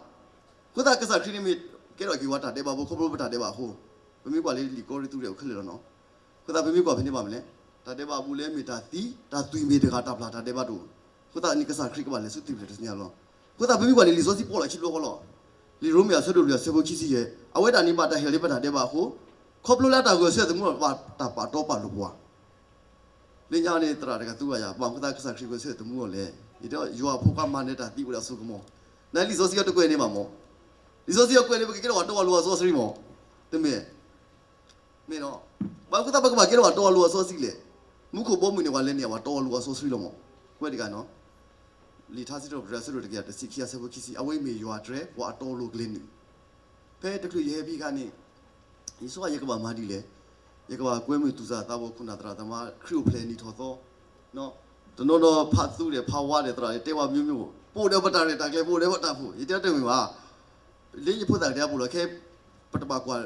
အဃိသတးကစၢ်ခရံာ်န့ၣ်မ့ၢ်ကဲထီၣ်က့ၤဝဲတၢ်ဒဲးဘးဖိ ခီဖျိပတၢ်ဒဲးဘးအဃိ, ပမ့ၢ်ကွၢ်လၢလံာ်ကီရံသူးဒီးအိၣ်ခဲလၢာ်လီၤနီၤ, အဃိသတးပမ့ၢ်ကွၢ်ဖဲန့ၣ်ဘၣ်မနုၤလဲၣ်, တၢ်ဒဲးဘးအဘူးလဲမ့ၢ်တၢ်သံ, တၢ်သွံၣ်မ့ၢ်တဂၤ တၢ်ပျၢ်တၢ်ဒဲးဘးတအိၣ်, အဃိသတးန့ၣ်ကစၢ်ခရံာ်ကဘၣ်လဲၤဆူသွံၣ်ဖျၢၣ်တစညါလီၤ, အဃိသတးပမ့ၢ်ကွၢ်န့ၣ် လံာ်စီဆှံပီၣ်လဲၣ်ခံဘျီဃီလီၤ, လံာ်ရိမ့ၤအဆၢဒိၣ်လွံၢ်အဆၢဖိခံဆံယဲၢ်, အဝဲဒၣ်န့ၣ်ဘၣ်တၢ်ဟ့ၣ်လီၤလၢပတၢ်ဒဲးဘးအဃိ, ခီဖျိလၢအတၢ်ဂဲၤဆၢထၢၣ်သမူဒီးဘၣ်တၢ်ပာ်တီပာ်လိၤပှၤ လၢညါန့ၣ် သရၣ်တဂၤသူဘၣ်ယၤ ဘၣ်မနုၤအဃိသတးကစၢ်ခရံာ်ဂဲၤဆၢထၢၣ်သမူအီၤလဲၣ်, ယတဲယွၤအဖိခွါမၤနၢၤတၢ်သံအိၣ်ဒီးအစိကမီၤ, နလံာ်စီဆှံအတကွဲးန့ၣ်ဘၣ်မး, လံာ်စီဆှံအကွဲးန့ၣ် ပကကဲထီၣ်ပှၤတီပှၤလိၤအစီဆှံမး, တမ့ၢ်, မ့ၢ်နီၤ, ဘၣ်မနုၤအဃိသတးပကဘၣ်ကဲထီၣ်ပှၤတီပှၤလိၤအစီဆှံလဲၣ်, မူခိၣ်ဘီမုၢ်န့ၣ် ပှၤလဲၤန့ၢ်ပှၤတီပှၤလိၤအစီဆှံလီၤမး, ကွဲးတဂၤနီၤ လံာ်ထါစံးထီၣ်ပတြၢၤအဆၢဒိၣ်တကယၤတဆံခံအဆၢဖိခံဆံ အဝဲအံၤမ့ၢ်ယွၤတြဲၤ ပှၤအတီအလိၤကလဲၤနုာ်, ဖဲတချုးယဟဲဖဲအခါန့ၣ် ယဆိကမိၣ်ယကဘၣ်မၤဒ်လဲၣ်, ယကဘၣ်ကွဲမုာ်သူၣ်စၢ်သးဘီခိၣ်နၢ်သရၣ်သမါ ခရံာ်အိၣ်ဖျဲၣ်နံၣ်ထီၣ်သီ, တနီၤနီၤဖးသူဒီးဖးဝါဒီးသရၣ်တဲဝဲမ့ၢ်မ့ၢ်, ပအိၣ်ဒီးပတၢ်ရဲၣ်တၢ်ကျဲၤ ပအိၣ်ဒီးပတၢ်ဖှိၣ် ယတဲတမ့ၢ်ဘၣ်, လၢယဖိသၣ်ကတဲအပူၤလီၤ ခဲ ပတဘၣ်ကွၢ်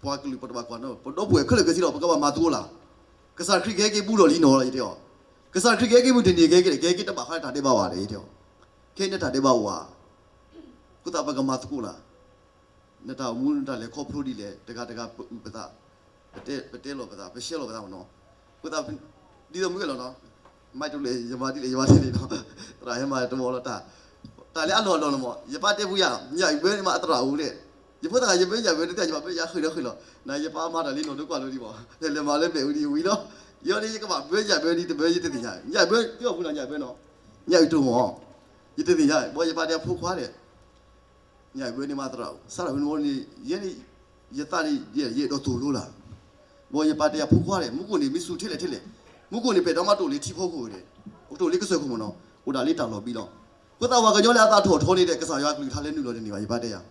ပှၤကလုာ်ပတဘၣ်ကွၢ်နီၤ ပဒီပုၢ်ဝဲၢ်ခဲလၢာ်ခဲဆ့လီၤ ပကဘၣ်မၤသကိးလၢ်, ကစၢ်ခရံာ်ကဟဲက့ၤဘူးဒီးလံနီၤ ယတဲအီၤ, ကစၢ်ခရံာ်ကဟဲက့ၤမုၢ်တနံၤ ကဟဲက့ၤ ကဟဲက့ၤတဘၣ်ဃးတၢ်ဒဲးဘးဘၣ်ဒီး ယတဲအီၤ, ခဲအံၤန့ၣ်တၢ်ဒဲးဘးအိၣ်ဧါ, အဃိသတးပကမၤသကိးလၢ်, နတၢ်အိၣ်မူနတၢ်လဲၤခီဖျိဒ်လဲၣ် တဂၤတဂၤပအုၣ်ပသး, ပတဲလီၤပသး ပရှဲလီၤပသးမ့ၢ်နီၤ, အဃိသတး ဒ်သိးမုၢ်ကဲလီၤနီၤ, မၤတလဲၣ် ယမၤဒ်လဲၣ် ယမၤဒ်လဲၣ်နီၤ, သရၣ်ဟဲမၤတမီၤလီၤတၢ်, တၢ်လၢအလီၢ်အလီၢ်လီၤမး ယပၢ်တဲပူၤယၤ ညၣ်အုၣ်ဘၢန့ၣ်မးအသရၣ်အိၣ်ဒဲး, ယဖိသၣ်ယဘၢညၣ်ဘၢန့ၣ် ယဘၢယၤဃုာ်ဒီးဃုာ်လီၤ, နယပၢ်မၤတၢ်လံနီၤ ဒိကွၢ်လိဒံးမး လဲၤမၤလၢဘဲၣ်အူဒံးဝံၤလီၤ, ယီၤန့ၣ်ယကဘၣ်ဘၢညၣ်ဘၢဒံးတဘၢယတသ့ၣ်ညါ, ညၣ်ဘၢ ကၠီပူၤနီၤ ညၣ်ဘၢနီၤ, ညၣ်အုၣ်တိၢ်မး, ယတသ့ၣ်ညါ ဘီယပၢ်တဲအဖိခွါဒဲး ညၣ်ဘၢန့ၣ်မးသရၣ်အိၣ် စးထီၣ်ဖဲန့ၣ်မးန့ၣ် ယဲန့ၣ် ယသးန့ၣ် ယအဲၣ်ဒိးသိၣ်လိလၢ်, ဘီယပၢ်တဲယၤဖိခွါဒဲး မူခိၣ်န့ၣ် မ့ၢ်စူၤထဲလဲၣ်ထဲလဲၣ်, မူခိၣ်န့ၣ် ပဲာ်ထီၣ်မးတအိၣ်လၢထံဖီခိၣ်ဒဲး, တအိၣ်လၢကစၢၢ်ခိၣ်မ့ၢ်နီၤ, အိၣ်ဒၣ်လၢတၢ်လီၢ်ဘံလီၤ, အဃိသတးပှၤကညီလၢအသးထီၣ်ထီန့ၣ်ဒီး ကစၢ်ယွၤအကလုၢ်ကထါလဲၤနုာ်လီၤတန့ၢ်ဘၣ် ယပၢ်တဲယၤ,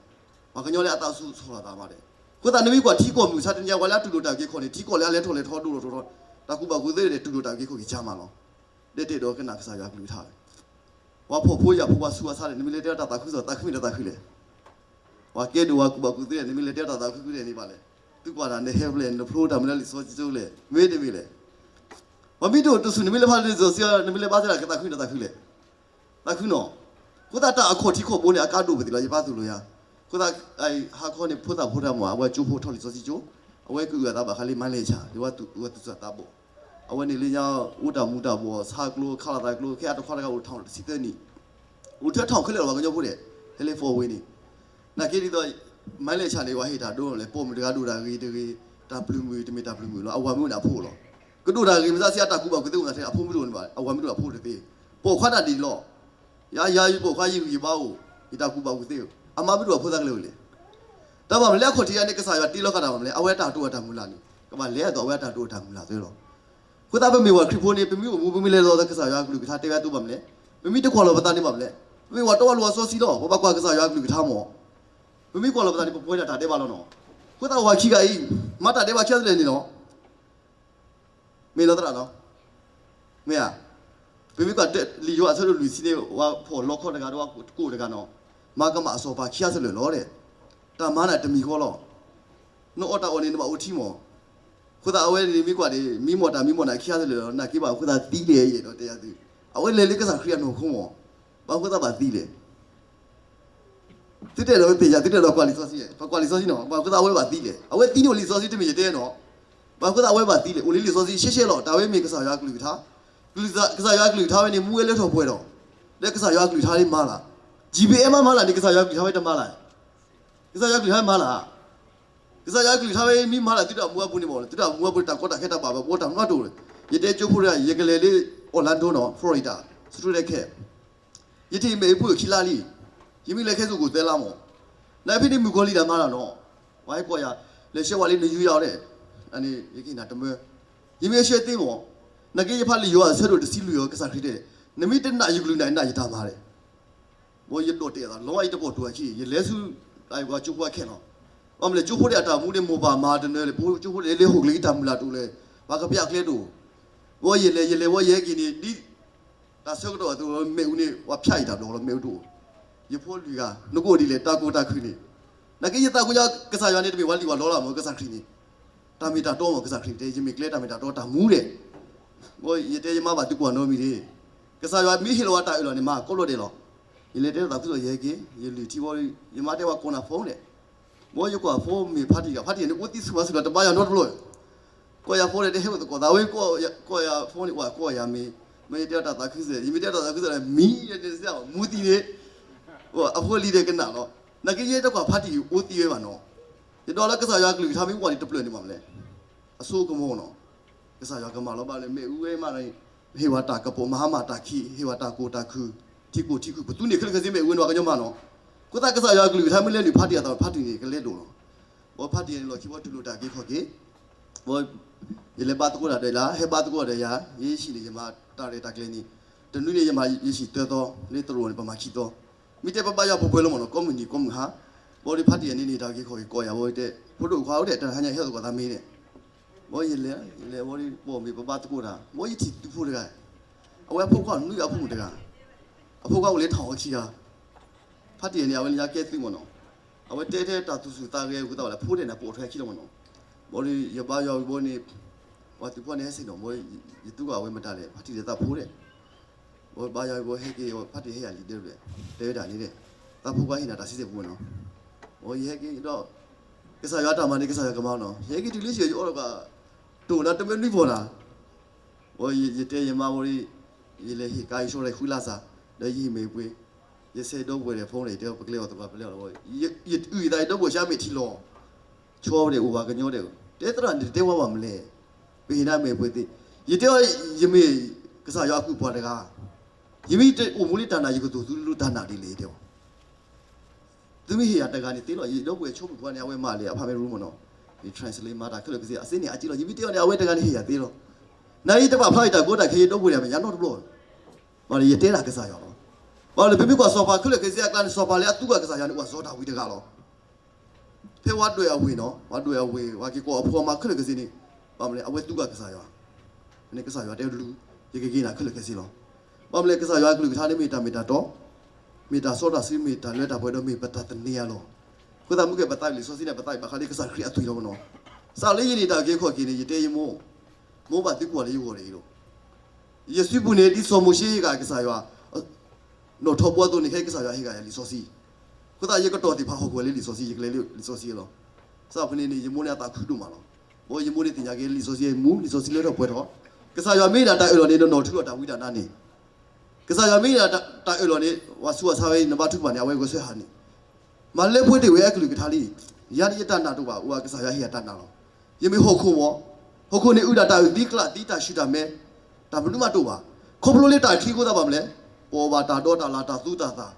ပှၤကညီလၢအသးဆူၣ်ဆီၣ်လီၤသးမးဒဲး, အဃိသတးနမ့ၢ်ကွၢ်ထံကီၢ်မုၢ်ဆါတနံၤအံၤ ပှၤလၢအတူၢ်လိာ်တၢ်အုၣ်က့ၤခီၣ်န့ၣ် ထံကီၢ်လၢအလဲၤထီၣ်လဲၤထီဒိၣ်ထီၣ်ထီထီ, တၢ်ကူၣ်ဘၣ်ကူၣ်သ့ဒီး တူၢ်လိာ်တၢ်အုၣ်က့ၤခီၣ်က့ၤကၢ်မးလီၤ, ဒဲးတဲဒီးကနၣ်ကစၢ်ယွၤအကလုၢ်ကထါလဲၣ် ပှၤဖှီၣ်ဖိယာ်ဖိပှၤဆူးပှၤဆါန့ၣ် နမ့ၢ်လဲၤတဲတၢ်သးခုစီၣ် သးခုမ့ၢ်တၢ်သးခုလဲၣ်, ပှၤကဲဒိၣ်ပှၤကူၣ်ဘၣ်ကူၣ်သ့န့ၣ် နမ့ၢ်လဲၤတဲတၢ်သးခုခုန့ၣ်န့ၣ်ဘၣ်လဲၣ်, သုကွၢ်တၢ်နဟဲဖျဲၣ် နဖျိတၢ်မနုၤလၢလံာ်စီဆှံကၠိလဲၣ် မ့တမ့ၢ်လဲၣ်, ပှၤမ့ၢ်တအိၣ်တဆူၣ် နမ့ၢ်လဲၤဖးလၢလံာ်စီဆှံ နမ့ၢ်လဲၤဘါသ့တၢ်ကသးခုန့ၣ်တၢ်သးခုလဲၣ်, သးခုနီၤ, အဃိသတးတၢ်အခီၣ်ထံးခီၣ်ဘိန့ၣ် အကါဒိၣ်ပသ့ၣ်လီၤ ယပၢ်သိၣ်လိယၤ, အဃိသတး ဟါခီန့ၣ် ဖိသၣ်ဖိတၢ်မၤ အဝဲကၠိဖိထီၣ်လံာ်စီဆှံကၠိ, အဝဲကအုၣ်အသးဘၣ်ဃးလၢ မၤလဲၣ်ဆၣ် ဒ်ဝဲသူၣ်စၢ်သးဘီၣ် အဝဲန့ၣ်လၢညါ အိၣ်တၢ်မူၤတၢ်ဘှီး ဆါကျိ ခးလိာ်သးကျိ ခဲအတခွါတဂၤအိၣ်ထီၣ်တဆံသၢနံၣ်, အိၣ်ထဲထီၣ်ခဲလၢာ်လီၤ ပှၤကညီဖိဒဲး, ဟဲလၢ four way န့ၣ်, နာ်က့ဒ်သိး မၤလဲၣ်ဆၣ်န့ၣ် ပှၤဟ့ၣ်တၢ်ဒိလီၤလဲၣ်, ပိာ်မုၣ်တဂၤဒိၣ်တၢ်ဂ့ၤတဂ့ၤ, တၢ်ပျုၤမုၣ်တမ့ၢ်တၢ်ပျုၤမုၣ်လီၤ, အဝၤမ့ၢ်အိၣ်န့ၣ်အဖိလီၤ, ကဒိၣ်တၢ်ဂ့ၤမ့ၢ်သးစ့ၢ် အတၢ်ကူၣ်ဘၣ်ကူၣ်သ့အိၣ်သးထဲ အဖိမ့ၢ်တအိၣ်န့ၣ်ဘၣ် အဝၤမ့ၢ်တအိၣ်အဖိတသ့, ပိာ်ခွါတၢ်ဒ်လီၤ, ယၤယၤယပိာ်ခွါယဂံၢ်ယဘါအိၣ်, ယတၢ်ကူၣ်ဘၣ်ကူၣ်သ့အိၣ်, အမါမ့ၢ်တအိၣ်အဖိသးကလဲၤအိၣ်လဲၣ် တၢ်ဘၣ်မနုၤလၢအခီၣ်ထံးယၤန့ၣ် ကစၢ်ယွၤတ့လီၤဃာ်တၢ်ဘၣ်မနုၤလဲၣ်, အဝဲတၢ်တိာ်အတၢ်မုၢ်လၢ်န့ၣ် ကဘၣ်လဲၤအသိးအဝဲတၢ်တိာ်အတၢ်မုၢ်လၢ်သ့လီၤ. အဃိသတးပမ့ၢ်ပှၤခရံာ်ဖိန့ၣ် ပမ့ၢ်အိၣ်မူ ပမ့ၢ်လဲၤလီၤသးကစၢ်ယွၤကလုၢ်ကထါတဲဝဲအသိးဘၣ်မနုၤလဲၣ်, ပမ့ၢ်တကွၢ်လီၤပသးန့ၣ်ဘၣ်မနုၤလဲၣ်, ပမ့ၢ်ပှၤတီပှၤလိၤအစီဆှံလီၤ, ပဘၣ်ကွၢ်ကစၢ်ယွၤကလုၢ်ကထါမး, ပမ့ၢ်ကွၢ်လီၤပသးန့ၣ် ပပှဲၤဒၣ်တၢ်ဒဲးဘးလီၤနီၤ. အဃိသတးပှၤခံဂၤအံၤ မၤတၢ်ဒဲးဘးခံဂၤသလဲၣ်န့ၣ်လီၤ မ့ၢ်လီၤသရၣ်နီၤ, မ့ၢ်ဧါ, ပမ့ၢ်ကွၢ်လံာ်ယိၤဟၣ်အဆၢဒိၣ်လွံၢ်ဆံန့ၣ် ပှၤဖှီၣ်လီခီတဂၤဒီးပှၤကိးတဂၤနီၤ, မၤကမၣ်အစီၤပၤခံဂၤသလဲၣ်လီၤဒီး, တၢ်မၤန့ၣ်တမံၤဃီလီၤ. နအီၣ်တၢ်အီၣ်န့ၣ် နဘၣ်အိၣ်ထံမး, အဃိသတးအဝဲန့ၣ်မ့ၢ်ကွၢ်န့ၣ် မ့ၢ်မီၢ်တၢ်မံမီၢ်နၤခံဂၤသလဲၣ်လီၤ, နာ်က့ဘၣ်အဃိသတးသံလဲၣ်ယဲၢ်ဒီးတဲယၤသု, အဝဲလဲၤလၢကစၢ်ခရံာ်အနီၢ်ခိမး, ဘၣ်အဃိသတးဘၣ်သံလဲၣ် သုတဲလီၤသ့ၣ်ညါ သုတဲလီၤကွၢ်လံာ်စီဆှံ, ပှၤကွၢ်လံာ်စီဆှံနီၤ, ဘၣ်အဃိသတးအဝဲဘၣ်သံလဲၣ်, အဝဲသံန့ၣ်အိၣ်လံာ်စီဆှံတမ့ၢ်ယတဲနီၤ, ဘၣ်အဃိသတးအဝဲဘၣ်သံလဲၣ်, အိၣ်လံလံာ်စီဆှံရှဲရှဲလီၤ, တၢ်ဝဲမ့ၢ်ကစၢ်ယွၤကလုၢ်ကထါ, ကစၢ်ယွၤကလုၢ်ကထါဝဲန့ၣ် မူဝဲလၢထီၣ်ပှဲၤဒီး, ဒီးကစၢ်ယွၤအကလုၢ်ကထါမၤလၢ်, ကၠံၣ်ဘံၣ်အဲၣ်မးမၤလၢ်န့ၣ် ကစၢ်ယွၤအကလုၢ်ကထါဝဲတမၤလၢ်, ကစၢ်ယွၤအကလုၢ်ကထါမၤလၢ်, ကစၢ်ယွၤအကလုၢ်ကထါဝဲမ့ၢ်မၤလၢ် သုတၢ်မူအပူၤန့ၣ်မ့ၢ် သုတၢ်မူအပူၤတၢ်ကီတၢ်ခဲတၢ်ဘၣ်ဘၣ်ဘီတၢ်မူအတိၢ်, ယတဲကၠိဖိတဂၤ ယကလဲၤလၢ Orlando နီၤ Florida စတူးဒဲခဲ ယထံၣ်မ့ၣ်အူဖိခံလါလံ, ယမ့ၢ်လဲၤခဲစူၣ်ကိၣ်သၢလါမး, နဖဲန့ၣ်မုၣ်ကီၤလံၤတၢ်မၤလၢ်နီၤ, ဝဲကွၢ်ယၤ, လဲၤဆှၢဝဲလၢနယူယၤအီၤဒဲး, အန့ၣ် ယကဟ့ၣ်နၤတမၢ, ယမ့ၢ်ဆှၢသ့မး, နာ်က့ယဖးလံာ်ယိၤဟၣ်အဆၢဒိၣ်တဆံလွံၢ်အီၤ ကစၢ်ခရံာ်တဲ, နမ့ၢ်တနာ်ယကလုၢ်နာ်န့ၣ် နာ်ယတၢ်မၤလဲၣ် ဘီယဒိးတဲအသး လီၤယတကိးတိၤအခံ ယလဲၤဆူ အဝဲကၠိဖိအခဲလီၤ, ဘၣ်မနုၤလဲၣ် ကၠိဖိဒီးအတၢ်မူန့ၣ် မိၢ်ပၢ်မၤတနၢၤလဲၣ် ပကၠိဖိန့ၣ် လၢဟီၣ်ခိၣ်ချၢတၢ်မုၢ်လၢ်တအိၣ်လၢၤ, ပှၤကပျၢ်ကျဲတအိၣ်, ဘီယလဲၤ ယလဲၤဝဲယဟဲက့ၤန့ၣ် ဒ် တၢ်ဆၢကတီၢ်အသိး မ့ၣ်အူန့ၣ် ပှၤဖၠးအံၤတၢ်ဘျီလီၤ မ့ၣ်အူတအိၣ်, ယဖိလွံၢ်ဂၤ နကအိၣ်ဒ်လဲၣ် တၢ်ကိၢ်တၢ်ခုၣ်န့ၣ်, နာ်က့ယသးကညီၤကစၢ်ယွၤန့ၣ် တမ့ၢ်ပှၤလံၣ်ပှၤလီလၢမး ကစၢ်ခရံာ်န့ၣ်, တၢ်မ့ၢ်တၢ်တီမး ကစၢ်ခရံာ်တဲ ယမ့ၢ်ကျဲတၢ်မ့ၢ်တၢ်တီတၢ်မူဒဲး, ဘီယတဲယမါဘၣ်သုကွၢ်နီတမံၤန့ၣ်, ကစၢ်ယွၤမ့ၢ်ဟ့ၣ်လီၤဝဲတၢ်အၢၣ်လီၤန့ၣ် မၤကိးလီၤဒဲးလီၤ, ယလဲၤတဲသးခုလီၤ ယဟဲက့ၤ ယလုၢ်ထံဘီ ယမါတဲဝဲကိးနၤဖိန့ၣ်, ဘီယကွၢ်ဖိမ့ၢ်ဖါတံၢ်ဂၤ ဖါတံၢ်ဂၤန့ၣ် အိၣ်သံဆူၣ်မးဆူၣ်လီၤ တဘါယွၤနီတဘျီ, ကွၢ်ယၤဖိန့ၣ် တဟဲအိၣ်သကိးသးဝဲ ကွၢ်ယၤဖိန့ၣ် ကွၢ်ယၤမ့ၢ်, မ့ၢ်ယတဲတၢ်သးခုစဲး ယမ့ၢ်တဲတၢ်သးခုစဲး မံၤယတဲစဲး မူသံန့ၣ်, အဖိလံၤဒဲးကနၣ်လီၤ, နာ်က့ယဲတကွၢ်ဖါတံၢ်ဂၤ အိၣ်သံဝဲဘၣ်နီၤ, ယဒီးလၢကစၢ်ယွၤအကလုၢ်ကထါမ့ၢ်ဝဲန့ၣ် တဖျၢၣ်န့ၣ်မးမလဲၣ်, အစိကမီၤနီၤ, ကစၢ်ယွၤကမၤလီၤဘၣ်လၢမ့ၣ်အူဝဲမးန့ၣ်, ဟ့ၣ်ဝဲတၢ်ကပိာ်မၤဟါမၢ်တၢ်ခံး ဟ့ၣ်ဝဲတၢ်ကိၢ်တၢ်ခုၣ် ထံကိၢ်ထံခုၣ် ပသူန့ၢ်ခဲလၢာ်ခဲဆ့မ့ၣ်အူဝဲန့ၣ် ပှၤကညီမးနီၤ, အဃိသတးကစၢ်ယွၤအကလုၢ်ကထါမ့ၢ်လဲၤနုာ်ဖါတံၢ်အသး ဖါတံၢ်န့ၣ် ကလဲၤဒိၣ်လီၤ, ဘီဖါတံၢ်န့ၣ်လီၢ်ခံဘီတူၢ်လိာ်တၢ်အုၣ်က့ၤခီၣ်က့ၤ, ဘီ ယလဲၤဘါသကိးတၢ်ဒီးယၤ ဟဲဘါသကိးဒီးယၤ ယဟံၣ်န့ၣ် ယမၤတၢ်ရဲၣ်တၢ်ကျဲၤန့ၣ်, တနွံန့ၣ် ယမၤယဟံၣ်သၢသီ, လၢတရိာ်န့ၣ် ပမၤခံသီ, မ့ၢ်တဲပဘါယွၤပှဲၤပှဲၤလီၤမးနီၤ ကိးမုၢ်နံၤကိးမုၢ်ဟါ, ဘီဒီးဖါတံၢ်အန့ၣ်န့ၣ် တၢ်အုၣ်က့ၤခီၣ်က့ၤ ကိးယၤဘီတဲ, ဖိဒိၣ်ခွါအိၣ်ဒဲး တဟါညါဟဲသကိးသးမ့ၢ်ဒဲး, ဘီယလဲၤ ယလဲၤဘီဒီး ပိာ်မ့ၢ်ပဘါသကိးတၢ် ဘီယထံၣ်သုဖိတဂၤ, အဝဲအဖိခွါနွံဂၤအဖိမုၣ်တဂၤ, အဖိခွါအိၣ်လၢထီၣ်အီခံဂၤ ဖါတံၢ်န့ၣ် အဝဲလၢညါကဲသုးမးနီၤ, အဝဲတဲထဲတၢ်သူၣ်ဆူၣ်သးဂဲၤအဃိသတးဝဲလၢ ဖိဒဲးန့ၣ် ပိာ်ထွဲခံလီၤမးနီၤ, ဘီဒီး ယဘါယွၤဝံၤဘီန့ၣ်, ပှၤသုးဖိန့ၣ်ဟဲဆ့ၣ်နီၤ ဘီ ယတူၢ်ဘၣ်ဝဲမတၤလဲၣ် ဖါတံၢ်ဒီးသးဖိဒဲး, ဘီဘါယွၤဝံၤဘီဟဲက့ၤ ဖါတံၢ်ဟဲယၤလံဒဲးဘျဲၣ်, တဲဝဲဒၣ်န့ၣ်ဒဲး, သးဖိခွါဟ့ၣ်နၤတၢ်ဆံဆဲၣ်ပူၤမးနီၤ, ဘီယဟဲက့ၤဒီး, ကစၢ်ယွၤတၢ်မၤန့ၣ် ကစၢ်ယွၤကမၤနီၤ ယဟဲက့ၤတုၤလၢယအိၣ်ဒီးက, တိၢ်နၤတမ့ၢ်နွံပီၢ်နၤ ယတဲယမါဝဲ, ယလဲၤဟ့ၣ်ကါယဆှီရဲၣ်ဃုလါစၢ်, ဒီးယဟ့ၣ်မ့ၣ်ပှ့ၤ, ယဆဲးဒီပုၢ်ဝဲၢ်ဒီးဖိန့ၣ် တဲပကလဲၤအီၤသပှၢ်ပလဲၤအီၤလီၤ, ယအုၣ်ယသးဒီပုၢ်ဝဲၢ်ဆါမ့ၢ်ထံလီၤ, ဆီဝဲဒၣ်အိၣ်ပှၤကညီဒဲး, တဲသရၣ်န့ၣ်တတဲဝဲဘၣ်မလဲၣ်, ပဟ့ၣ်နၤမ့ၣ်ပှ့ၤသ့, ယတဲအီၤ, ယမ့ၢ်ကစၢ်ယွၤအကုၢ်ပှၤတဂၤ, ယမ့ၢ်တအိၣ်မူလၢတၢ်နာ် ယကသိၣ်သုလၢတၢ်နာ်ဒ်လဲၣ်တဲအီၤ သုမ့ၢ်ဟ့ၣ်ယၤတဂၤန့ၣ်သ့လီၤ, ယဒီပုၢ်ဝဲၢ်ဆိကမိၣ်ပှၤန့ၣ် အဝဲမၤလဲၣ် အဖးမ့ၢ်ရူမးနီၤ, ယ translate မၤတၢ်ခဲလၢာ်ခဲဆ့ အစ့န့ၣ် အကံလီၤ, ယမ့ၢ်တဲအီၤန့ၣ် အဝဲတဂၤန့ၣ်ဟ့ၣ်ယၤသ့လီၤ, နယတဘၣ်ဖျါယတၢ်ကီတၢ်ခဲ ယဒီပုၢ်ဝဲၢ်ဒၣ်မ့ၢ်ယၤနီတဘျီ, ဘၣ်ဒီးယတဲဒၣ်ကစၢ်ယွၤလီၤ, ဘၣ်ဒီးပမ့ၢ်ကွၢ်စီၤပၤခဲလၢာ်ခဲဆ့အကျါန့ၣ် စီၤပၤလၢအသူကွၢ်ကစၢ်ယွၤန့ၣ် အိၣ်စီၤဒၤဝံးတဂၤလီၤ ဖဲဝဲဒွဲၣ်အဝ့ၢ်နီၤ, ဝဲဒွဲၣ်အဝ့ၢ် ဝဲက့ၤကွၢ်အဖိအမါခဲလၢာ်ခဲဆ့န့ၣ်, ဘၣ်မနုၤလဲၣ် အဝဲသူကွၢ်ကစၢ်ယွၤ, န့ၣ်ကစၢ်ယွၤတဲလူၤ, ယကက့ၤနၤခဲလၢာ်ခဲဆ့လီၤ, ဘၣ်မနုၤလဲၣ် ကစၢ်ယွၤအကလုၢ်ကထါန့ၣ်မ့ၢ်တၢ်မ့ၢ်တၢ်တီ, မ့ၢ်တၢ်စီတၢ်ဆှံ မ့ၢ်တၢ်လၢတၢ်ပှဲၤဒီးမ့ၢ်ပတၢ်သန့ၤအလီၢ်, အဃိသတးမ့ၢ်ကဲပသးလံာ်စီဆှံန့ၣ် ပသးဘၣ်ဃးလၢကစၢ်ခရံာ်အသွံၣ်လီၤနီၤ, စးလၢယန့ၣ်တၢ်အုၣ်က့ၤခီၣ်က့ၤန့ၣ် ယတဲယမိၢ်, မိၢ်ဘၣ်သုကွၢ်လၢယဂီၢ်န့ၣ်လီၤ ယစုပူၤန့ၣ် ဒ်စီၤမိၤၡ့ဟ့ၣ်က့ၤကစၢ်ယွၤ, နီၣ်ထိးဘှီအသိးန့ၣ် ခဲအံၤကစၢ်ယွၤဟ့ၣ်က့ၤယၤလံာ်စီဆှံ, အဃိသတးယကတီၢ်သ့ၣ်တဖၣ်ဟီၣ်ခိၣ်ဝဲလၢလံာ်စီဆှံ ယကလဲၤလၢလံာ်စီဆှံလီၤ, စးဖဲန့ၣ်န့ၣ် ယမိၢ်န့ၣ်အသးခုဒိၣ်မးလီၤ, ဘီယမိၢ်န့ၣ်သ့ၣ်ညါက့ၤလံာ်စီဆှံမူ လံာ်စီဆှံလၢထီၣ်ပှဲၤထီၣ်, ကစၢ်ယွၤမ့ၢ်ဒၣ်တၢ်အၢၣ်လီၤန့ၣ် နနီၢ်ထူလီၤတၢ်ဝံတၢ်နါန့ၣ် ကစၢ်ယွၤမ့ၢ်ဒၣ်တၢ်အၢၣ်လီၤန့ၣ် ပှၤဆူးပှၤဆါဝဲ နဘါထုကဖၣ်န့ၣ် အဝဲဂဲၤဆၢထၢၣ်န့ၣ်, မၤလၢပှဲၤတ့ၢ်ဝဲအကလုၢ်ကထါလံ, ယၤန့ၣ်ယတၢ်နာ်တအိၣ်ဘၣ် အိၣ်ဘၣ်ကစၢ်ယွၤဟ့ၣ်ယၤတၢ်နာ်လီၤ, ယမ့ၢ်ဟီၣ်ခိၣ်မး, ဟီၣ်ခိၣ်န့ၣ်အုၣ်ဒၣ်တၢ်အုၣ်သံကျၣ်သံတၢ်ဆူၣ်တၢ်မဲ, တၢ်မနုၤမးတအိၣ်ဘၣ်, ခီဖျိလၢတၢ်ခံအဃိသတးဘၣ်မနုၤလဲၣ်, ပအီၣ်ဘၣ်တၢ်ဒီးတၢ်လၢ်တၢ်သူတၢ်သၣ်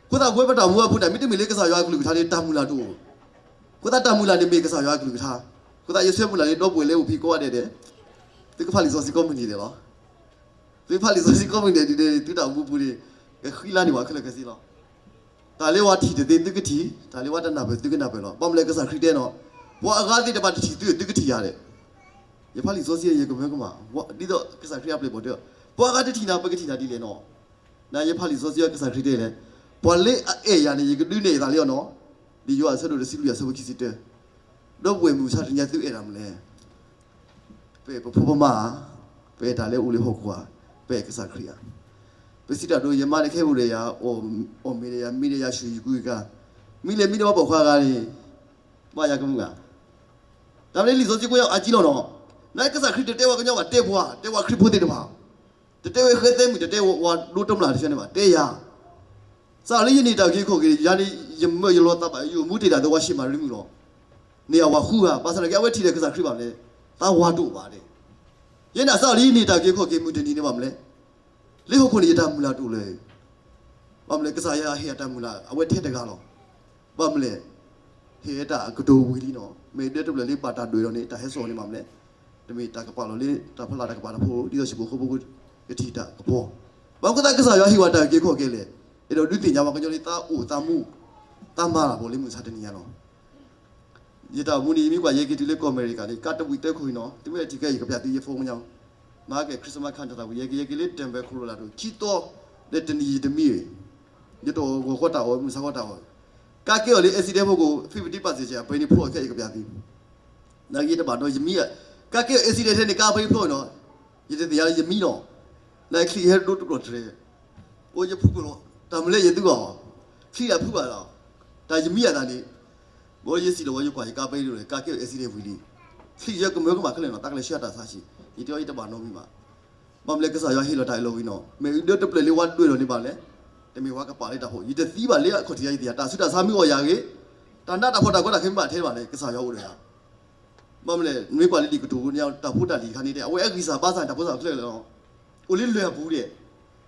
အဃိသတးပဝဲပတၢ်မူအပူၤန့ၣ် မ့တမ့ၢ်လၢကစၢ်ယွၤအကလုၢ်ကထါန့ၣ် တၢ်မုၢ်လၢ်တအိၣ်, အဃိသတးတၢ်မုၢ်လၢ်န့ၣ်မ့ၢ်ကစၢ်ယွၤအကလုၢ်ကထါ, အဃိသတးယဆၢမုၢ်လၢ်လၢဒီပုၢ်ဝဲၢ်လၢအိၣ်ဖဲကိးဂၤဒဲးဒဲး, သုကဖးလံာ်စီဆှံကိးမုၢ်နံၤဒဲးလီၤ, သုကဖးလံာ်စီဆှံကိးမုၢ်နံၤဒဲးဒ်န့ၣ် သုတၢ်အိၣ်မူပူၤန့ၣ်, ကဃံလၤန့ၢ်ပှၤခဲလၢာ်ခဲဆ့လီၤ, တၢ်လၢပှၤထံၣ်တသ့သုကထံၣ်, တၢ်လၢပှၤတနၢ်ပၢၢ်သုကနၢ်ပၢၢ်လီၤ, ဘၣ်မနုၤလဲၣ်ကစၢ်ခရံာ်တဲနီၤ, ပှၤအဂၤသ့ၣ်တဖၣ်တထံၣ်သု သုကထံၣ်ယၤဒဲး, ယဖးလံာ်စီဆှံယကမၢကမၣ်, ဒ်သိးကစၢ်ခရံာ်အပျဲၢ်အဘီၣ်တဲ, ပှၤအဂၤတထံၣ်နၤ ပကထံၣ်နၤဒ်လဲၣ်နီၤ နယဖးလံာ်စီဆှံအကစၢ်ခရံာ်တဲလဲၣ်, ပှၤလၢအအဲၣ်ယၤန့ၣ် ယကဒုးနဲၣ်ယသးလၢအီၤနီၤ, ဒ်ယိၤဟၣ်အဆၢဒိၣ်တဆံလွံၢ်အဆၢဖိခံဆံတၢ, ဒီပုၢ်ဝဲၢ်မုၢ်မဆါတနံၤညါသုအဲၣ်ဒၣ်မနုၤလဲၣ်, ပအဲၣ်ပဖိပမါဧါ, ပအဲၣ်တၢ်လၢအအိၣ်လၢဟီၣ်ခိၣ်ဧါ, ပအဲၣ်ကစၢ်ခရံာ်ဧါ, ပစံးတၢ်ဒိ ယမါန့ၣ်ခဲအံၤအိၣ်ဒီးယၤ, အီၣ်မ့ၤဒီးယၤ မံဒီးယၤဆူၣ်ယကုၤယကၤ, မံလၢမံဒီးပှၤပိာ်ခွါဂၤန့ၣ်, ဘၣ်ယၤကမုာ်ဧါ တၢ်မ့ၢ်လံာ်စီဆှံကွဲးအကံလီၤနီၤ, နကစၢ်ခရံာ်တတဲပှၤကညီဘၣ် တဲပှၤ, တဲပှၤခရံာ်ဖိသ့ၣ်တဖၣ်, တ တတဲဝဲဃဲသဲမုၣ် တတဲဝဲဒိတမျၢ်တဆၢန့ၣ်ဘၣ်, တဲယၤ. စးလၢယန့ၢ်တၢ်အုၣ်က့ၤခီၣ်က့ၤ ယၤန့ၣ် ယမၢယလီၤသးဘၣ် ယအိၣ်မူတ့ၢ်ဒၣ်ဒီးဝၤၡ့ၣ်မၤရံမုၣ်လီၤ. န့ၢ်အဝၤဃုဂၤ, ဘၣ်ဆၣ်သနာ်က့ အဝဲထံၣ်ဒီးကစၢ်ခရံာ်ဘၣ်မလဲၣ်, သးဝၤတအိၣ်ဘၣ်တဲ. ယဲန့ၣ်စးလၢယန့ၢ်တၢ်အုၣ်က့ၤခီၣ်က့ၤမုၢ်တနံၤန့ၣ်ဘၣ်မလဲၣ်, လၢဟီၣ်ခိၣ်န့ၣ်ယတၢ်မုၢ်လၢ်တအိၣ်လၢၤ ဘၣ်မလဲၣ်, ကစၢ်ယွၤဟ့ၣ်အတၢ်မုၢ်လၢ် အဝဲထဲတဂၤလီၤ. ဘၣ်မလဲၣ်, ဟ့ၣ်ဝဲတၢ်အကတိၤဝံၤလံနီၤ, မ့ၢ်ဒၢတဖျၢၣ်လၢဘၣ်တၢ်ဒွဲၣ်ဒီးန့ၣ် တၢ်ဟဲစိာ်န့ၣ်ဘၣ်မလဲၣ်, တမ့ၢ်တၢ်ကပာ်လီၤလၢတၢ်ဖီလာ်တၢ်ကပာ်တၢ်ဖိ ဒ်သိးဟံၣ်ဖိဃီဖိကထံၣ်တၢ်ကပီၤ. ဘၣ်မနုၤဃိသတးကစၢ်ယွၤဟ့ၣ်ဝဲတၢ်အုၣ်က့ၤခီၣ်က့ၤလဲၣ်, အဲၣ်ဒိးဒုးသ့ၣ်ညါပှၤကညီလၢသးအိၣ်သးမူ, သးမၤလၢ်ဘၣ်လၢမုၢ်ဆါတနံၤညါလီၤ. ယတၢ်အိၣ်မူန့ၣ် ယမ့ၢ်ကွၢ် ယဟဲက့ၤတုၤလၢကီၢ်အမဲရကၤန့ၣ် ကါတဝံၣ်တၢခိၣ်အံၤနီၤ, တမ့ၢ်ထံၣ်ကဲ ယကပျၢ်သု ယဖိကညီ, မၤကဲ Christmas card တၢ်ဝံၤ ယဟဲက့ၤ ယဟဲက့ၤလၢ Denver Colorado ခံသီ, ဒီးတနံၤယတမံၤ, ယတဂီၤဃီတၢ်အီၣ် မုၢ်ဆါဃီတၢ်အီၣ်, ကါကဲအီၤလၢ accident ဖိကိး fifty percent အပှဲၤန့ၣ်ဖျိအီၤခဲ ယကပျၢ်သု နာ်က့ယတဘၣ်နီတမံၤ, ကါကဲအီၤ accident ထဲန့ၣ် ကါပှဲၤဖျိအီၤနီၤ, ယတသ့ၣ်ညါလၢယမံနီၤ, နချံၣ်ဟဲဒိတကျီၢ်တြဲၤ အိၣ်ယဖုၣ်ကိာ်လီၤ, တၢ်မနုၤလဲၣ်ယသုဂီၢ်, ချံၣ်တၢ်ဖုၣ်ဘၣ်လီၤ, တၢ်ယမံအသးန့ၣ်, ဘီယစံးလီၤဝဲယကွၢ်ယကါပှဲၤဒိၣ်လဲၣ် ကါကဲအီၤ accident ဝံၤလံ, ချံၣ်ယကမၢကမၣ်ခဲလၢာ်နီၤ တၢ်ကလဲၤဆှၢတၢ်ဆါဆံး, ယတဲအီၤယတဘၣ်နီတမံၤဘၣ်. ဘၣ်မနုၤလဲၣ် ကစၢ်ယွၤဟ့ၣ်လီၤတၢ်အၢၣ်လီၤဝံၤနီၤ, မ့ၢ်ဒၢတဖျၢၣ်လၢဝဲဒွဲၣ်လီၤန့ၣ်ဘၣ်လဲၣ်, တမ့ၢ်ဝဲကပာ်လၢတၢ်ဖီ, ယတသံဘၣ်လၢအခီၣ်ထံးယၤယသ့ၣ်ညါ, တၢ်ဆူးတၢ်ဆါမ့ၢ်အိၣ်ယၤဂ့ၤ, တၢ်နးတၢ်ဖှီၣ်တၢ်ကီတၢ်ခဲမ့ၢ်ဘၣ်ထဲဘၣ်လဲၣ် ကစၢ်ယွၤအိၣ်ဒီးယၤ ဘၣ်မနုၤလဲၣ် နမ့ၢ်ကွၢ်လၢလံာ်ကတိၤန့ၣ် တၢ်ဖိတၢ်လံၤတခါန့ၣ်တဲ အဝဲအဂံၢ်စၢ်ဘါစၢ်န့ၣ် တၢ်ဖိစၢ်ချၢလီၤ, အိၣ်လၢလၢၢ်ပူၤဒဲး,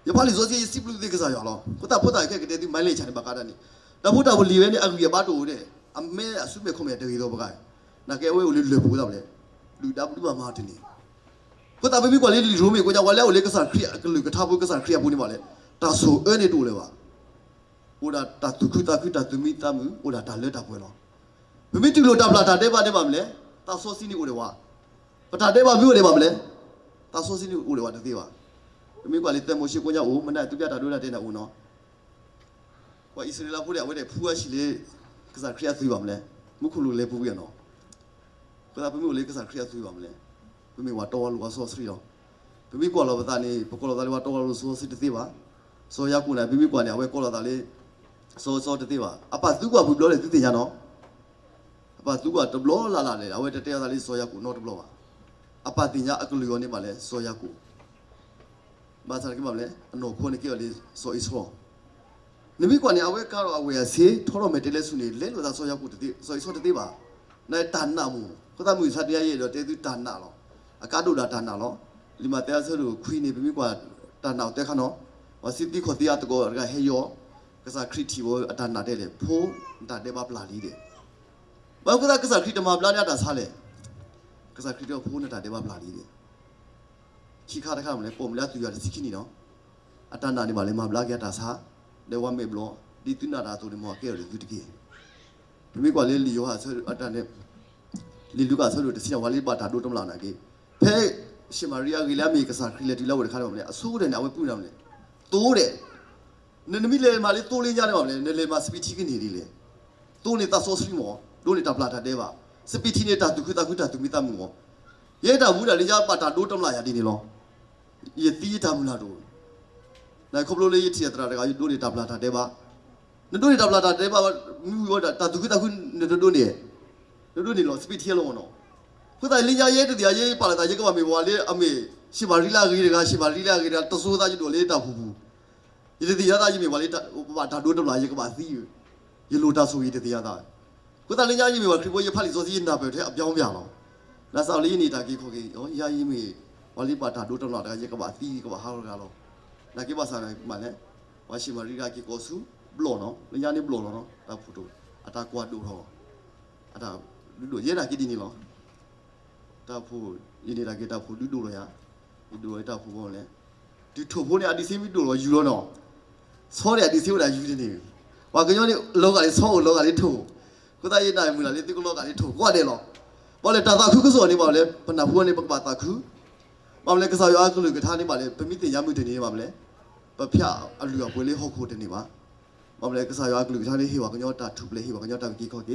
ယဖးလံာ်စီဆှံ ယစံးဘျုးက့ၤကစၢ်ယွၤလီၤ. အဃိသတးဖိသၣ်ခဲကတဲသု မၤလဲၣ်ဆၣ်န့ၣ် ဘၣ်ဃးဒၣ်န့ၣ်, တၢ်ဖိတၢ်လံၤဝဲန့ၣ် အဂံၢ်အဘါတအိၣ်ဒဲး, အမဲာ်အစုမဲာ်ခီၣ်မဲာ်တဂ့ၤဒီးပှၤ, နာ်က့အဝဲအိၣ်လၢလၢၢ်ပူၤသးဘၣ်လဲၣ်, ဒုၣ်ဒါဘုဘၣ်မၤတန့ၢ် အဃိသတးပမ့ၢ်ကွၢ်လၢလံာ်ရိမ့ၤကိညါ ပှၤလၢအအိၣ်လၢကစၢ်ခရံာ်အကလုၢ်ကထါဖိ ကစၢ်ခရံာ်အပူၤန့ၣ်ဘၣ်လဲၣ်, တၢ်ဆိၣ်အၢန့ၣ်တအိၣ်လၢၤဘၣ်. အိၣ်ဒၣ်တၢ်သူၣ်ခုသးခု တၢ်သူၣ်မံသးမုာ် အိၣ်ဒၣ်တၢ်လၢတၢ်ပှဲၤလီၤ. ပမ့ၢ်တူၢ်လိာ်တၢ်ပျၢ်တၢ်ဒဲးဘးန့ၣ်ဘၣ်မနုၤလဲၣ်, သးစီဆှံန့ၣ်အိၣ်ဒီးပှၤ, ပတၢ်ဒဲးဘးမ့ၢ်အိၣ်န့ၣ်ဘၣ်မနုၤလဲၣ်, သးစီဆှံန့ၣ်အိၣ်ဒီးပှၤတသ့ဘၣ်. ပမ့ၢ်ကွၢ်လၢသၢမိၤၡ့ကိညါအိၣ် မနုၤသုပျၢ်တၢ်ဒိတၢ်တဲာ်န့ၣ်အိၣ်နီၤ ပှၤအံၣ်စရ့လးဖိန့ၣ် အဝဲဒၣ်ဖှူအါဆံးလၢ ကစၢ်ခရံာ်အသွံၣ်ဘၣ်မနုၤလဲၣ်, မူခိၣ်လိၤလဲၤပူၤဝံၤအနီၤ, အဃိသတးပမ့ၢ်အိၣ်လၢကစၢ်ခရံာ်အသွံၣ်ဘၣ်မနုၤလဲၣ်, ပမ့ၢ်ပှၤတီဝဲလိာ်အစီဆှံလီၤ. ပမ့ၢ်ကွၢ်လီၤပသးန့ၣ် ပကွၢ်လီၤသးလၢပှၤတီဝဲလိာ်စီဆှံတသ့ဘၣ်. စီၤယၤကိာ်န့ၣ် ပမ့ၢ်ကွၢ်န့ၣ် အဝဲကွၢ်လီၤသးလၢ စီၤအံၣ်စီတသ့ဘၣ်. အပၢ်သူကွၢ်ပှၤဘျီလဲၣ် သုသ့ၣ်ညါနီၤ အပၢ်သူကွၢ်တဘျီလၢ်လၢ်လဲၣ် အဝဲတတဲအသးလၢစီၤယၤကိာ်နီတဘျီဘၣ်. အပၢ်သ့ၣ်ညါအကလုၢ်အီၤန့ၣ်ဘၣ်လဲၣ် စီၤယၤကိာ် ဘၣ်ဆၣ်သနာ်က့ဘၣ်မနုၤလဲၣ် အနီၢ်ခိန့ၣ်ကဲအီၤလၢစီၤအံၣ်စီ, နမ့ၢ်ကွၢ်န့ၣ် အဝဲကါထီၣ်အဝဲၢ်အဆ့ ထီထီၣ်မဲာ်တဲၤလဲဆူၣ်န့ၣ် လဲလိာ်သးစီၤယၤကိာ်တသ့ စီၤအံၣ်စီတသ့ဘၣ်. နတၢ်နာ်မူ အဃိသတးမုၢ်ဆါတနံၤအံၤဒီးတဲသုတၢ်နာ်လီၤ. အကါဒိၣ်ဒၣ်တၢ်နာ်လီၤ. လံာ်မးသဲအဆၢဒိၣ်ခွံန့ၣ် ပမ့ၢ်ကွၢ်တၢ်နာ်အီၤသၢခါနီၤ, ပှၤစံးသံခီၣ်သံအသကိးတဂၤဟဲယီၤ, ကစၢ်ခရံာ်ထံၣ်ဝဲအတၢ်နာ်တဲလဲၣ် ဖိ နတၢ်ဒဲးဘးပျၢ်လံဒဲး. ဘၣ်မနုၤအဃိသတးကစၢ်ခရံာ်တမၤဘျါန့ၢ်အတၢ်ဆါလဲၣ်. ကစၢ်ခရံာ်တဲဖိနတၢ်ဒဲးဘးပျၢ်လံဒဲး. ခံခါတခါမနုၤလဲၣ် ပိာ်မုၣ်လၢအသူၣ်ယွၤတဆံခံနံၣ်နီၤ, အတၢ်နာ်န့ၣ်ဘၣ်လဲၣ် မၤဘျါက့ၤအတၢ်ဆါ, ဒီးဝဲမ့ၢ်ဘျီ, ဒ်သုနာ်တၢ်အသိးန့ၣ် မ်အကဲထီၣ်ဒ်သုတက့ၢ်. ပမ့ၢ်ကွၢ်လၢလံာ်ယိၤဟၣ်အတၢ်န့ၣ်, လံာ်လူၤကၣ်အဆၢဒိၣ်တဆံန့ၣ် ပှၤလၢဘၣ်တၢ်ဒိတမျၢ်နာ်က့, ဖဲၡ့ၣ်မၤရံအဂ့ၤလၢအမ့ၢ်ကစၢ်ခရံာ်လဲၤတုၤလၢအအိၣ်တခါန့ၣ်ဘၣ်လဲၣ် အဆိကတၢၢ်န့ၣ် အဝဲပုၢ်န့ၣ်ဘၣ်လဲၣ်, သိဒဲး နနမ့ၢ်လဲၤမၤလၢသိလၢညါန့ၣ်ဘၣ်မနုၤလဲၣ် နလဲၤမၤစပံးထံကန့ၢ်ဒ်လဲၣ်. သိန့ၣ်သးစီဆှံမ့ၢ်, ဒိးန့ၢ်တၢ်ပျၢ်တၢ်ဒဲးဘး, စပံးထံန့ၣ်တၢ်သူၣ်ခုသးခုတၢ်သူၣ်မံသးမုာ်မ့ၢ်. ယဲတၢ်မူဒၣ်လၢညါဘၣ်တၢ်ဒိတမျၢ်ယၤဒ်န့ၣ်လီၤ. ယသံယတၢ်မုၢ်လၢ်တအိၣ်, နခီဖျိလၢယထံၣ်အသရၣ်တဂၤ ယဒိးန့ၢ်တၢ်ပျၢ်တၢ်ဒဲးဘး, နဒိးန့ၢ်တၢ်ပျၢ်တၢ်ဒဲးဘး, မ့ၢ်ဝဲဒၣ်တၢ်သူၣ်ခုသးခုနတဒိးန့ၢ်, နဒိးန့ၢ်လီၤ စပံးထံလီၤမ့ၢ်နီၤ. အဃိသတးလၢညါယဲတသ့ၣ်ညါ ယပာ်လီၤသး ယကဘၣ်မ့ၢ်ပှၤလၢအမ့ၢ် ၡ့ၣ်မၤရံလၢအဂ့ၤတဂၤ ၡ့ၣ်မၤရံလၢအဂ့ၤတဂၤ တစိၤသးယဒိၣ်လၢတၢ်ဖှိၣ်ပူၤ ယတသ့ၣ်ညါသးယမ့ၢ်ပှၤလၢ ဘၣ်တၢ်ဒိတမျၢ် ယကဘၣ်သံ, ယလိၣ်တၢ်ဆိၣ်ဂ့ၤ ယတသ့ၣ်ညါသး. အဃိသတးလၢညါယမ့ၢ်ပှၤခရံာ်ဖိ ယဖးလံာ်စီဆှံ ယနၢ်ပၢၢ်ထဲအပြောင်းပြန်လီၤ. နစးလၢယန့ၢ်တၢ်အုၣ်က့ၤခီၣ်က့ၤ ယၤယမ့ၢ်ပှၤလၢဘၣ်တၢ်ဒိတမျၢ်တဂၤ ယကဘၣ်သံယကဘၣ်ဟးဂီၤတဂၤလီၤ. နာ်က့ဘၣ်ဆၣ်မးလဲၣ်, ပှၤၡ့ၣ်မၤရံတဂၤက့ၤကိးဆူဘျီၣ်နီၤ, လၢညါန့ၣ်ဘျီၣ်လီၤနီၤ, တၢ်ဖှိၣ်တိၣ်, အတၢ်ကွၢ်ဒိၣ်ထီၣ်, အတၢ်ဒိၣ် ယဲနာ်က့ဒ်န့ၣ်လီၤ. တၢ်ဖှိၣ်, ယန့ၢ်တၢ်က့ၤတၢ်ဖှိၣ်ဒုးဒိၣ်လီၤယၤ, ယဒိၣ်လီၤတၢ်ဖှိၣ်ဘၣ်လဲၣ်, တုၤထိၣ်ဖိန့ၣ် အဒံးဆ့မ့ၢ်ဒိၣ်လီၤယူၤလီၤနီၤ, ဆီန့ၣ်အဒံးဆ့ဝဲဒၣ်ယူၤတန့ၢ်, ပှၤကညီန့ၣ် လီၤဂာ်လၢဆီအိၣ် လီၤဂာ်လၢထိၣ်, အဃိသတးယနာ်မုၢ်လၢ်လၢသုကလီၤဂာ်လၢထိၣ် ကိးဂၤဒဲးလီၤ. ဘၣ်လဲၣ်တၢ်သးခုကစီၣ်န့ၣ်ဘၣ်လဲၣ် ပနၢ်ဟူန့ၣ် ပကဘၣ်သးခု, ဘၣ်မနုၤလဲၣ် ကစၢ်ယွၤအကလုၢ်ကထါန့ၣ်ဘၣ်လဲၣ် ပမ့ၢ်သ့ၣ်ညါမုၢ်တနံၤန့ၣ်ဘၣ်လဲၣ်, ပဖျါအလုၢ်အပှ့ၤလၢဟီၣ်ခိၣ်တန့ၢ်ဘၣ်. ဘၣ်မနုၤလဲၣ် ကစၢ်ယွၤအကလုၢ်ကထါန့ၣ် ဟ့ၣ်ပှၤကညီတၢ်ထူၣ်ဖျဲး ဟ့ၣ်ပှၤကညီတၢ်အုၣ်က့ၤခီၣ်က့ၤ,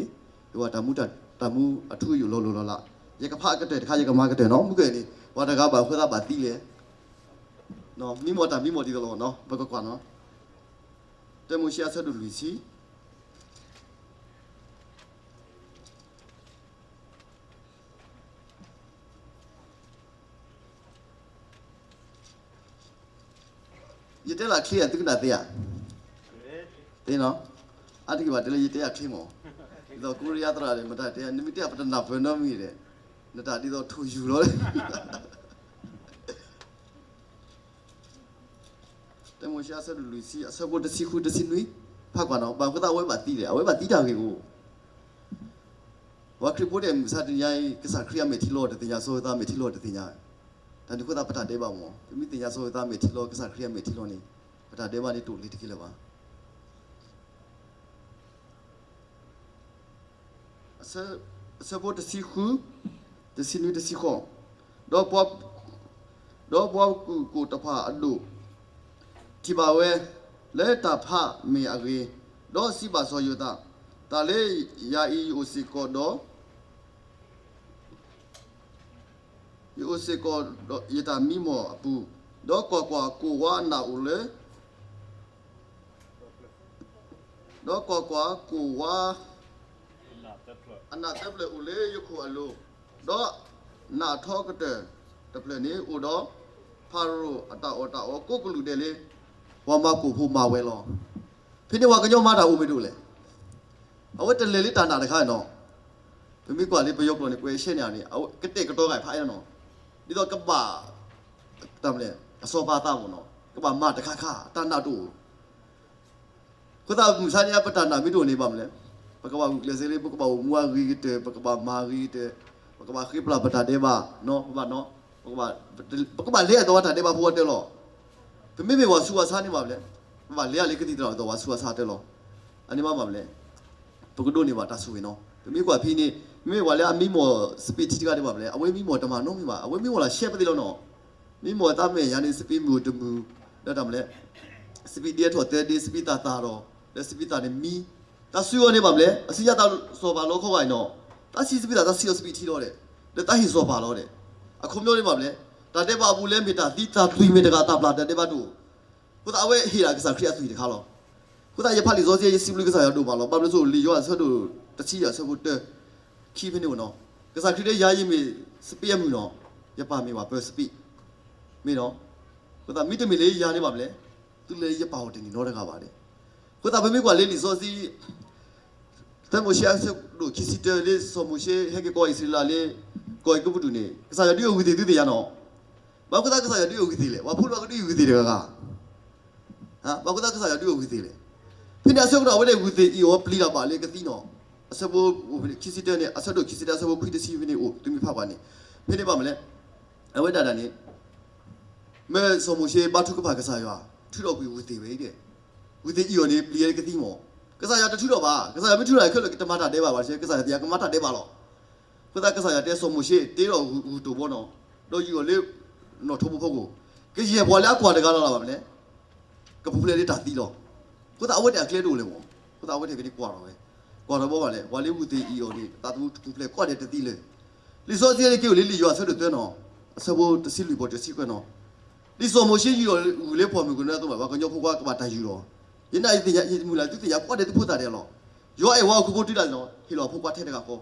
ဟ့ၣ်ပှၤတၢ်မူ, တၢ်မူအထူအယိာ်လီၤလီၤလးလး, ယကဖးကတၢၢ်တခါ ယကမၤကတၢၢ်နီၤ, မုၢ်ကဲန့ၣ် ပှၤတဂၤဘၣ်အဃိသတးဘၣ်သံလဲၣ်, မံမီၢ်တၢ်မံမီၢ်ဒ်သိးလီၤနီၤ, ပကကွၢ်နီၤ, တၢမိၤၡ့အဆၢဒိၣ်လွံၢ်ဆံ ယတဲလၢချ့ဧါ သုကနၣ်သ့ဧါ, သ့နီၤ, အါတက့ၢ်ဘၣ်တဲလၢယတဲအချ့မး, ဒ်သိးကိရံယါသရၣ်န့ၣ် မတၤတဲ နမ့ၢ်တဲအပတနၢ်ပၢၢ်နီတမံၤဒီး, နတၢ်ဒ်သိးထိၣ်ယူၤလီၤ တၢမိၤၡ့အဆၢဒိၣ်လွံၢ်ဆံ အဆၢဖိတဆံဃုတဆံနွံ, ဖးကွၢ်နီၤ, ဘၣ်မနုၤအဃိသတးအဝဲဘၣ်သံလဲၣ်, အဝဲဘၣ်သံတၢ်ဂ့ၢ်အိၣ်, ပှၤခရံာ်ဖိဒဲးမုၢ်မဆါတနံၤညါအံၤ ကစၢ်ခရံာ်အမဲာ်ထံလီၤတသ့ၣ်ညါ, စီၤယိၤသးမဲာ်ထံလီၤတသ့ၣ်ညါ, တၢ်န့ၣ်အဃိသတးပတၢ်ဒဲးဘးမး, ပမ့ၢ်သ့ၣ်ညါစီၤယိၤသးမဲာ်ထံလီၤ ကစၢ်ခရံာ်အမဲာ်ထံလီၤန့ၣ်, ပတၢ်ဒဲးဘးန့ၣ်တအိၣ်လၢၤတက့ၢ်လၢၤဘၣ်. အဆၢဖိတဆံဃု, တဆံနွံ တဆံဃိး, ဒီးပှၤ, ဒီးပှၤကူၣ်ကိၣ်တဖၣ်အဒိၣ် ထံၣ်ဘၣ်ဝဲလၢတၢ်ဖးမ့ၢ်အဂ့ၤ, ဒီးစံးဘၣ်စီၤယိၤသး, တၢ်လၢယၤအံၤယအိၣ်စ့ၢ်ကီးဒီး ယအိၣ်စ့ၢ်ကီးဒီးယတၢ်မံမီၢ်အပူၤ, ဒီးကွၢ်ကွၢ်, ကိၣ်ဝါအနၢ်အိၣ်လၢ, ဒီးကွၢ်ကွၢ်, ကိၣ်ဝါအနၢ်သၢဖျၢၣ်အိၣ်လၢယခိၣ်အလိၤ, ဒီးနးထီကတၢၢ်တဖျၢၣ်န့ၣ်အိၣ်ဒီး ဖၤရိၤအတၢ်အီၣ်တၢ်အီကိးကလုာ်ဒဲးလံ, ပှၤမၤကိၣ်ဖိမၤဝဲလီၤ. ဖဲန့ၣ်ပှၤကညီမၤတၢ်အိၣ်မ့ၢ်တအိၣ်လဲၣ်. အဝဲတလဲၤလၢတၢ်နာ်တခါနီၤ. ပမ့ၢ်ကွၢ်လၢပယီၤကျိာ်န့ၣ် ကွဲးရှဲန့ၣ်န့ၣ် အဝဲကတဲာ်ကတီၤဂၤဖးအံၤနီၤ. ဒ်သိးကဘၣ်, တၢ်မလဲၣ်, အစီၤပၤအသးမ့ၢ်နီၤ, ကဘၣ်မၤတခါခါ တၢ်နာ်တအိၣ်. အဃိသတးမုၢ်ဆါန့ၣ် ပတၢ်နာ်မ့ၢ်တအိၣ်န့ၣ်ဘၣ်မလဲၣ်, ပကဘၣ်ဂုာ်ကျဲးစၢးလၢ ပကဘၣ်အိၣ်မူအဂ့ၤကတၢၢ်, ပကဘၣ်မၤအဂ့ၤကတၢၢ်, ပကဘၣ်ဃ့ပျၢ်ပတၢ်ဒဲးဘး, ပဘၣ်, ပကဘၣ်လဲၤအသးဝဲတၢ်ဒဲးဘးဖိအတၢ်လီၤ. ပမ့မ့ၢ်ပှၤဆူးပှၤဆါန့ၣ်ဘၣ်မလဲၣ်, ပဘၣ်လဲၤအလၢကသံၣ်သရၣ်အသိးပှၤဆူးပှၤဆါတၢ်လီၤ. အန့ၣ်မ့ၢ်ဘၣ်မလဲၣ်, ပကဒိးန့ၢ်ဘၣ်တၢ်ဆိၣ်ဂ့ၤနီၤ. ပမ့ၢ်ကွၢ်ဖဲန့ၣ်, မ့မ့ၢ်ပှၤလၢအမံမီၢ်စပံးထံတဂၤဒံးဘၣ်မလဲၣ်, အဝဲမံမီၢ်တမၤနီတမံၤဘၣ်, အဝဲမံမီၢ်လၢရှဲပသ့လီၤနီၤ. မံမီၢ်သးမဲာ်ညါန့ၣ် စပံးမုၢ်တမုၢ်, ဒီးတၢ်မလဲၣ်, စပံးဒ့ထီၣ်သၢဒ့, စပံးသၣ်သၣ်ဒီး, ဒီးစပံးသၣ်န့ၣ်မံ, တၢ်စူးအီၤန့ၣ်ဘၣ်မလဲၣ်, အစုညါတၢ်စီၤပၤလီခီဂၤအံၤနီၤ, တၢ်ဆံးစပံးသၣ် တၢ်ဆံးအီၤစပံးထံလီၤဒီး, ဒီးတၢ်ဟ့ၣ်စီၤပၤလီၤဒီး, အခီပညီန့ၣ်ဘၣ်မလဲၣ်, တၢ်ဒဲးဘးအပူၤလၢမ့ၢ်တၢ်သံတၢ်သွံၣ်မ့ၢ်တဂၤ တၢ်ပျၢ်တၢ်ဒဲးဘးတအိၣ်. အဃိသတးအဝဲဟ့ၣ်ဒၣ်ကစၢ်ခရံာ်အသွံၣ်တခါလီၤ. အဃိသတးယဖးလံာ်စီဆှံ ယစံးဘျုးကစၢ်ယွၤဒိၣ်မးလီၤ. ဘၣ်မနုၤအဃိ လံာ်ယိၤဟၣ်အဆၢဒိၣ်တဆံယဲၢ် အဆၢဖိတၢ ခံဖဲန့ၣ်အိၣ်နီၤ, ကစၢ်ခရံာ်တဲ ယၤယမ့ၢ်စပံးအမုၢ်နီၤ, ယပၢ်မ့ၢ်ပှၤပၢၤစပံး, မ့ၢ်နီၤ, အဃိသတးမ့တမ့ၢ်လၢယၤန့ၣ်ဘၣ်မလဲၣ်, သုလဲၤလၢယပၢ်အအိၣ်တန့ၢ်နီတဂၤဘၣ်ဒီး, အဃိသတးပမ့ၢ်ကွၢ်လၢလံာ်စီဆှံ တၢမိၤၡ့အဆၢဒိၣ်ခံဆံတၢ လၢစီၤမိၤၡ့ဟဲက့ၤကီၢ်အံၣ်စရ့လးလၢ ကီၢ်အဲၤကူပတူးန့ၣ် ကစၢ်ယွၤဒုးအိၣ်ဂုာ်သ့ၣ်သုသ့ၣ်ညါနီၤ. ဘၣ်မနုၤအဃိသတးကစၢ်ယွၤဒုးအိၣ်ဂုာ်သ့ၣ်လဲၣ်, ပှၤဖိလၢပှၤကဒုးဂုာ်သ့ၣ်တဂၤဂၤ, ဘၣ်မနုၤအဃိသတးကစၢ်ယွၤဒုးအိၣ်ဂုာ်သ့ၣ်လဲၣ်. ဖဲန့ၣ်အဆၢကတီၢ် အဝဲန့ၣ်ဂုာ်သ့ၣ်အံၣ်အီၤပျံၤတၢ်ဘၣ်လၢကသံနီၤ. အဆၢဖိခံဆံတၢန့ၣ် အဆၢဒိၣ်ခံဆံတၢ အဆၢဖိခွံတဆံဖဲန့ၣ်အိၣ် သုမ့ၢ်ဖးကွၢ်န့ၣ်, ဖဲန့ၣ်ဘၣ်မလဲၣ်, အဝဲဒၣ်ဒၣ်န့ၣ် မ့ၢ်စီၤမိၤၡ့ဘါထုကဖၣ်ကစၢ်ယွၤ, ထုးထီၣ်ကွံာ်ဂုာ်သ့ၣ်ဝဲအံၤဒီး, ဂုာ်သ့ၣ်အံၣ်အီၤန့ၣ် ပျံၤဝဲလၢကသံမး. ကစၢ်ယွၤတထုးထီၣ်ဘၣ်, ကစၢ်ယွၤမ့ၢ်ထုးထီၣ်ခဲလၢာ် ကတမၤတၢ်ဒဲးဘးဘၣ်, ကစၢ်ယွၤသ့ၣ်ညါကမၤတၢ်ဒဲးဘးလီၤ. အဃိသတးကစၢ်ယွၤတဲစီၤမိၤၡ့ တ့ထီၣ်ဂုၢ်တိၢ်ဘီနီၤ, ဒီးယုၢ်အီၤလၢနီၣ်ထိးဘိဖိအဂီၢ်, ကယဲၢ်ပှၤလၢအကွၢ်တဂၤလၢ်လၢ်ဘၣ်မလဲၣ်, ကပူၤဖျဲးလၢတၢ်သံလီၤ. အဃိသတးအဝဲန့ၣ်အကျဲတအိၣ်လၢၤမး. အဃိသတးအဝဲတဖဲန့ၣ်ကွၢ်ထီၣ်ဝဲ, ကွၢ်ထီၣ်ဘၣ်မလဲၣ်, ပှၤလၢဂုာ်သ့ၣ်အံၣ်အီၤန့ၣ် သးသမူတပူၤဖျဲး ကွၢ်ဒဲးတသံလၢၤ. လံာ်စီဆှံန့ၣ်က့ၤအိၣ်လၢလံာ်ယိၤဟၣ်အဆၢဒိၣ်သၢနီၤ, အဆၢဖိတဆံလွံၢ် ပှၤတဆံခွဲနီၤ, ဒ်စီၤမိၤၡ့ယုၢ်အီၤဂုၢ်လၢပှၢ်မုၢ်ကနၢအသိးဘၣ် ပှၤကညီဖိခွါကဘၣ်တၢ်ယုၢ်လီၤ. ယနာ်ယသ့ၣ်ညါ ယမုၢ်လၢ်သုသ့ၣ်ညါ ကွၢ်ဒဲးသုဖိသၣ်ဒဲးလီၤ. ယွၤအဲၣ်ဝဲဟီၣ်ခိၣ်ဖိတုၤဒၣ်လဲာ်နီၤ, ဟ့ၣ်လီၤအဖိခွါထဲတဂၤဃီ,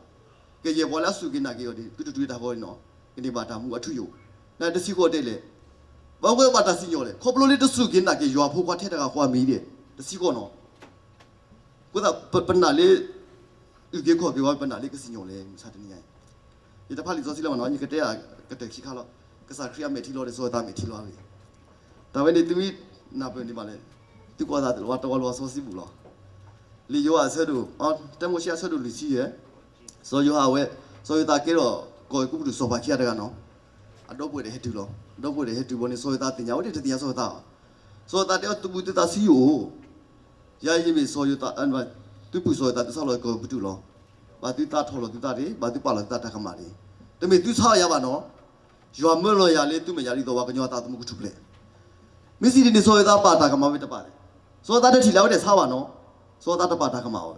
ကယဲၢ်ပှၤလၢအစူၢ်က့ၤနာ်က့ၤအီၤန့ၣ် သုတတုၤတၢ်ဃီနီၤ, ကန့ၢ်ဘၣ်တၢ်မူအထူအယိာ်. နတဆံဃီတဲလဲၣ်, ဘၣ်ဝဲဘၣ်တၢ်စံၣ်ညီၣ်လဲၣ်, ခီဖျိလၢတစူၢ်က့ၤနာ်က့ၤယွၤအဖိခွါထဲတဂၤဃီအမံၤဒီး, တဆံဃီနီၤ. အဃိသတး ပနာ်လၢ အုၣ်က့ၤခီၣ်က့ၤဝဲ ပနာ်လၢကစံၣ်ညီၣ်လဲၣ် မုၢ်ဆါတနံၤညါအံၤ, ယတဖးလံာ်စီဆှံလၢၤမးနီၤ, ယကတဲကတၢၢ်ခံခါလီၤ. ကစၢ်ခရံာ်အမဲာ်ထံလီၤဒီး စီၤယိၤသးမဲာ်ထံလီၤအဂ့ၢ်, တၢ်ဝဲန့ၣ် သုမ့ၢ်နၢ်ပၢၢ်န့ၣ်ဘၣ်လဲၣ်, သုကွၢ်သးတဝီလီၤစီဆှံပူၤလီၤ. လံာ်ယိၤဟၣ်အဆၢဒိၣ်, တၢမိၤၡ့အဆၢဒိၣ်လွံၢ်ဆံယဲၢ်, စီၤယိၤဟၣ်ဝဲ, စီၤယိၤသးကဲထီၣ်ကီၢ်အဲၤကူပတူးစီၤပၤခံဂၤတဂၤနီၤ, အဒီပုၢ်ဝဲၢ်ဒီးဟဲတုၤလီၤ. အဒီပုၢ်ဝဲၢ်ဒီးဟဲတုၤဘီန့ၣ် စီၤယိၤသးသ့ၣ်ညါဝဲဒၣ် တသ့ၣ်ညါစီၤယိၤသး, စီၤယိၤသးတဲအီၤ သုဘူးသုသးဆူယအိၣ်, ယၤယမ့ၢ်စီၤယိၤသး, သုဘူးစီၤယိၤသး သုဆါလီၤကီၢ်အဲၤကူပတူးလီၤ. ဘၣ်သုသးထီၣ်လီၤသုသးတဂ့ၤ, ဘၣ်သုပာ်လီၤသုသးတၢ်ကမၣ်တဂ့ၤ, တမ့ၢ်သုဆါယၤဘၣ်နီၤ. ယွၤမၢလီၤယၤလၢသုမဲာ်ညါဒ်သိးပှၤကညီအသးသမူကထူၣ်ဖျဲး. မ့ၢ်စံးဒ်န့ၣ် စီၤယိၤသးပာ်တၢ်ကမၣ်ဝဲတပာ်လဲၣ်. စီၤယိၤသးတထံၣ်လၢၤဝဲဒၣ်ဆါဘၣ်နီၤ. စီၤယိၤသးတပာ်တၢ်ကမၣ်ဝဲ.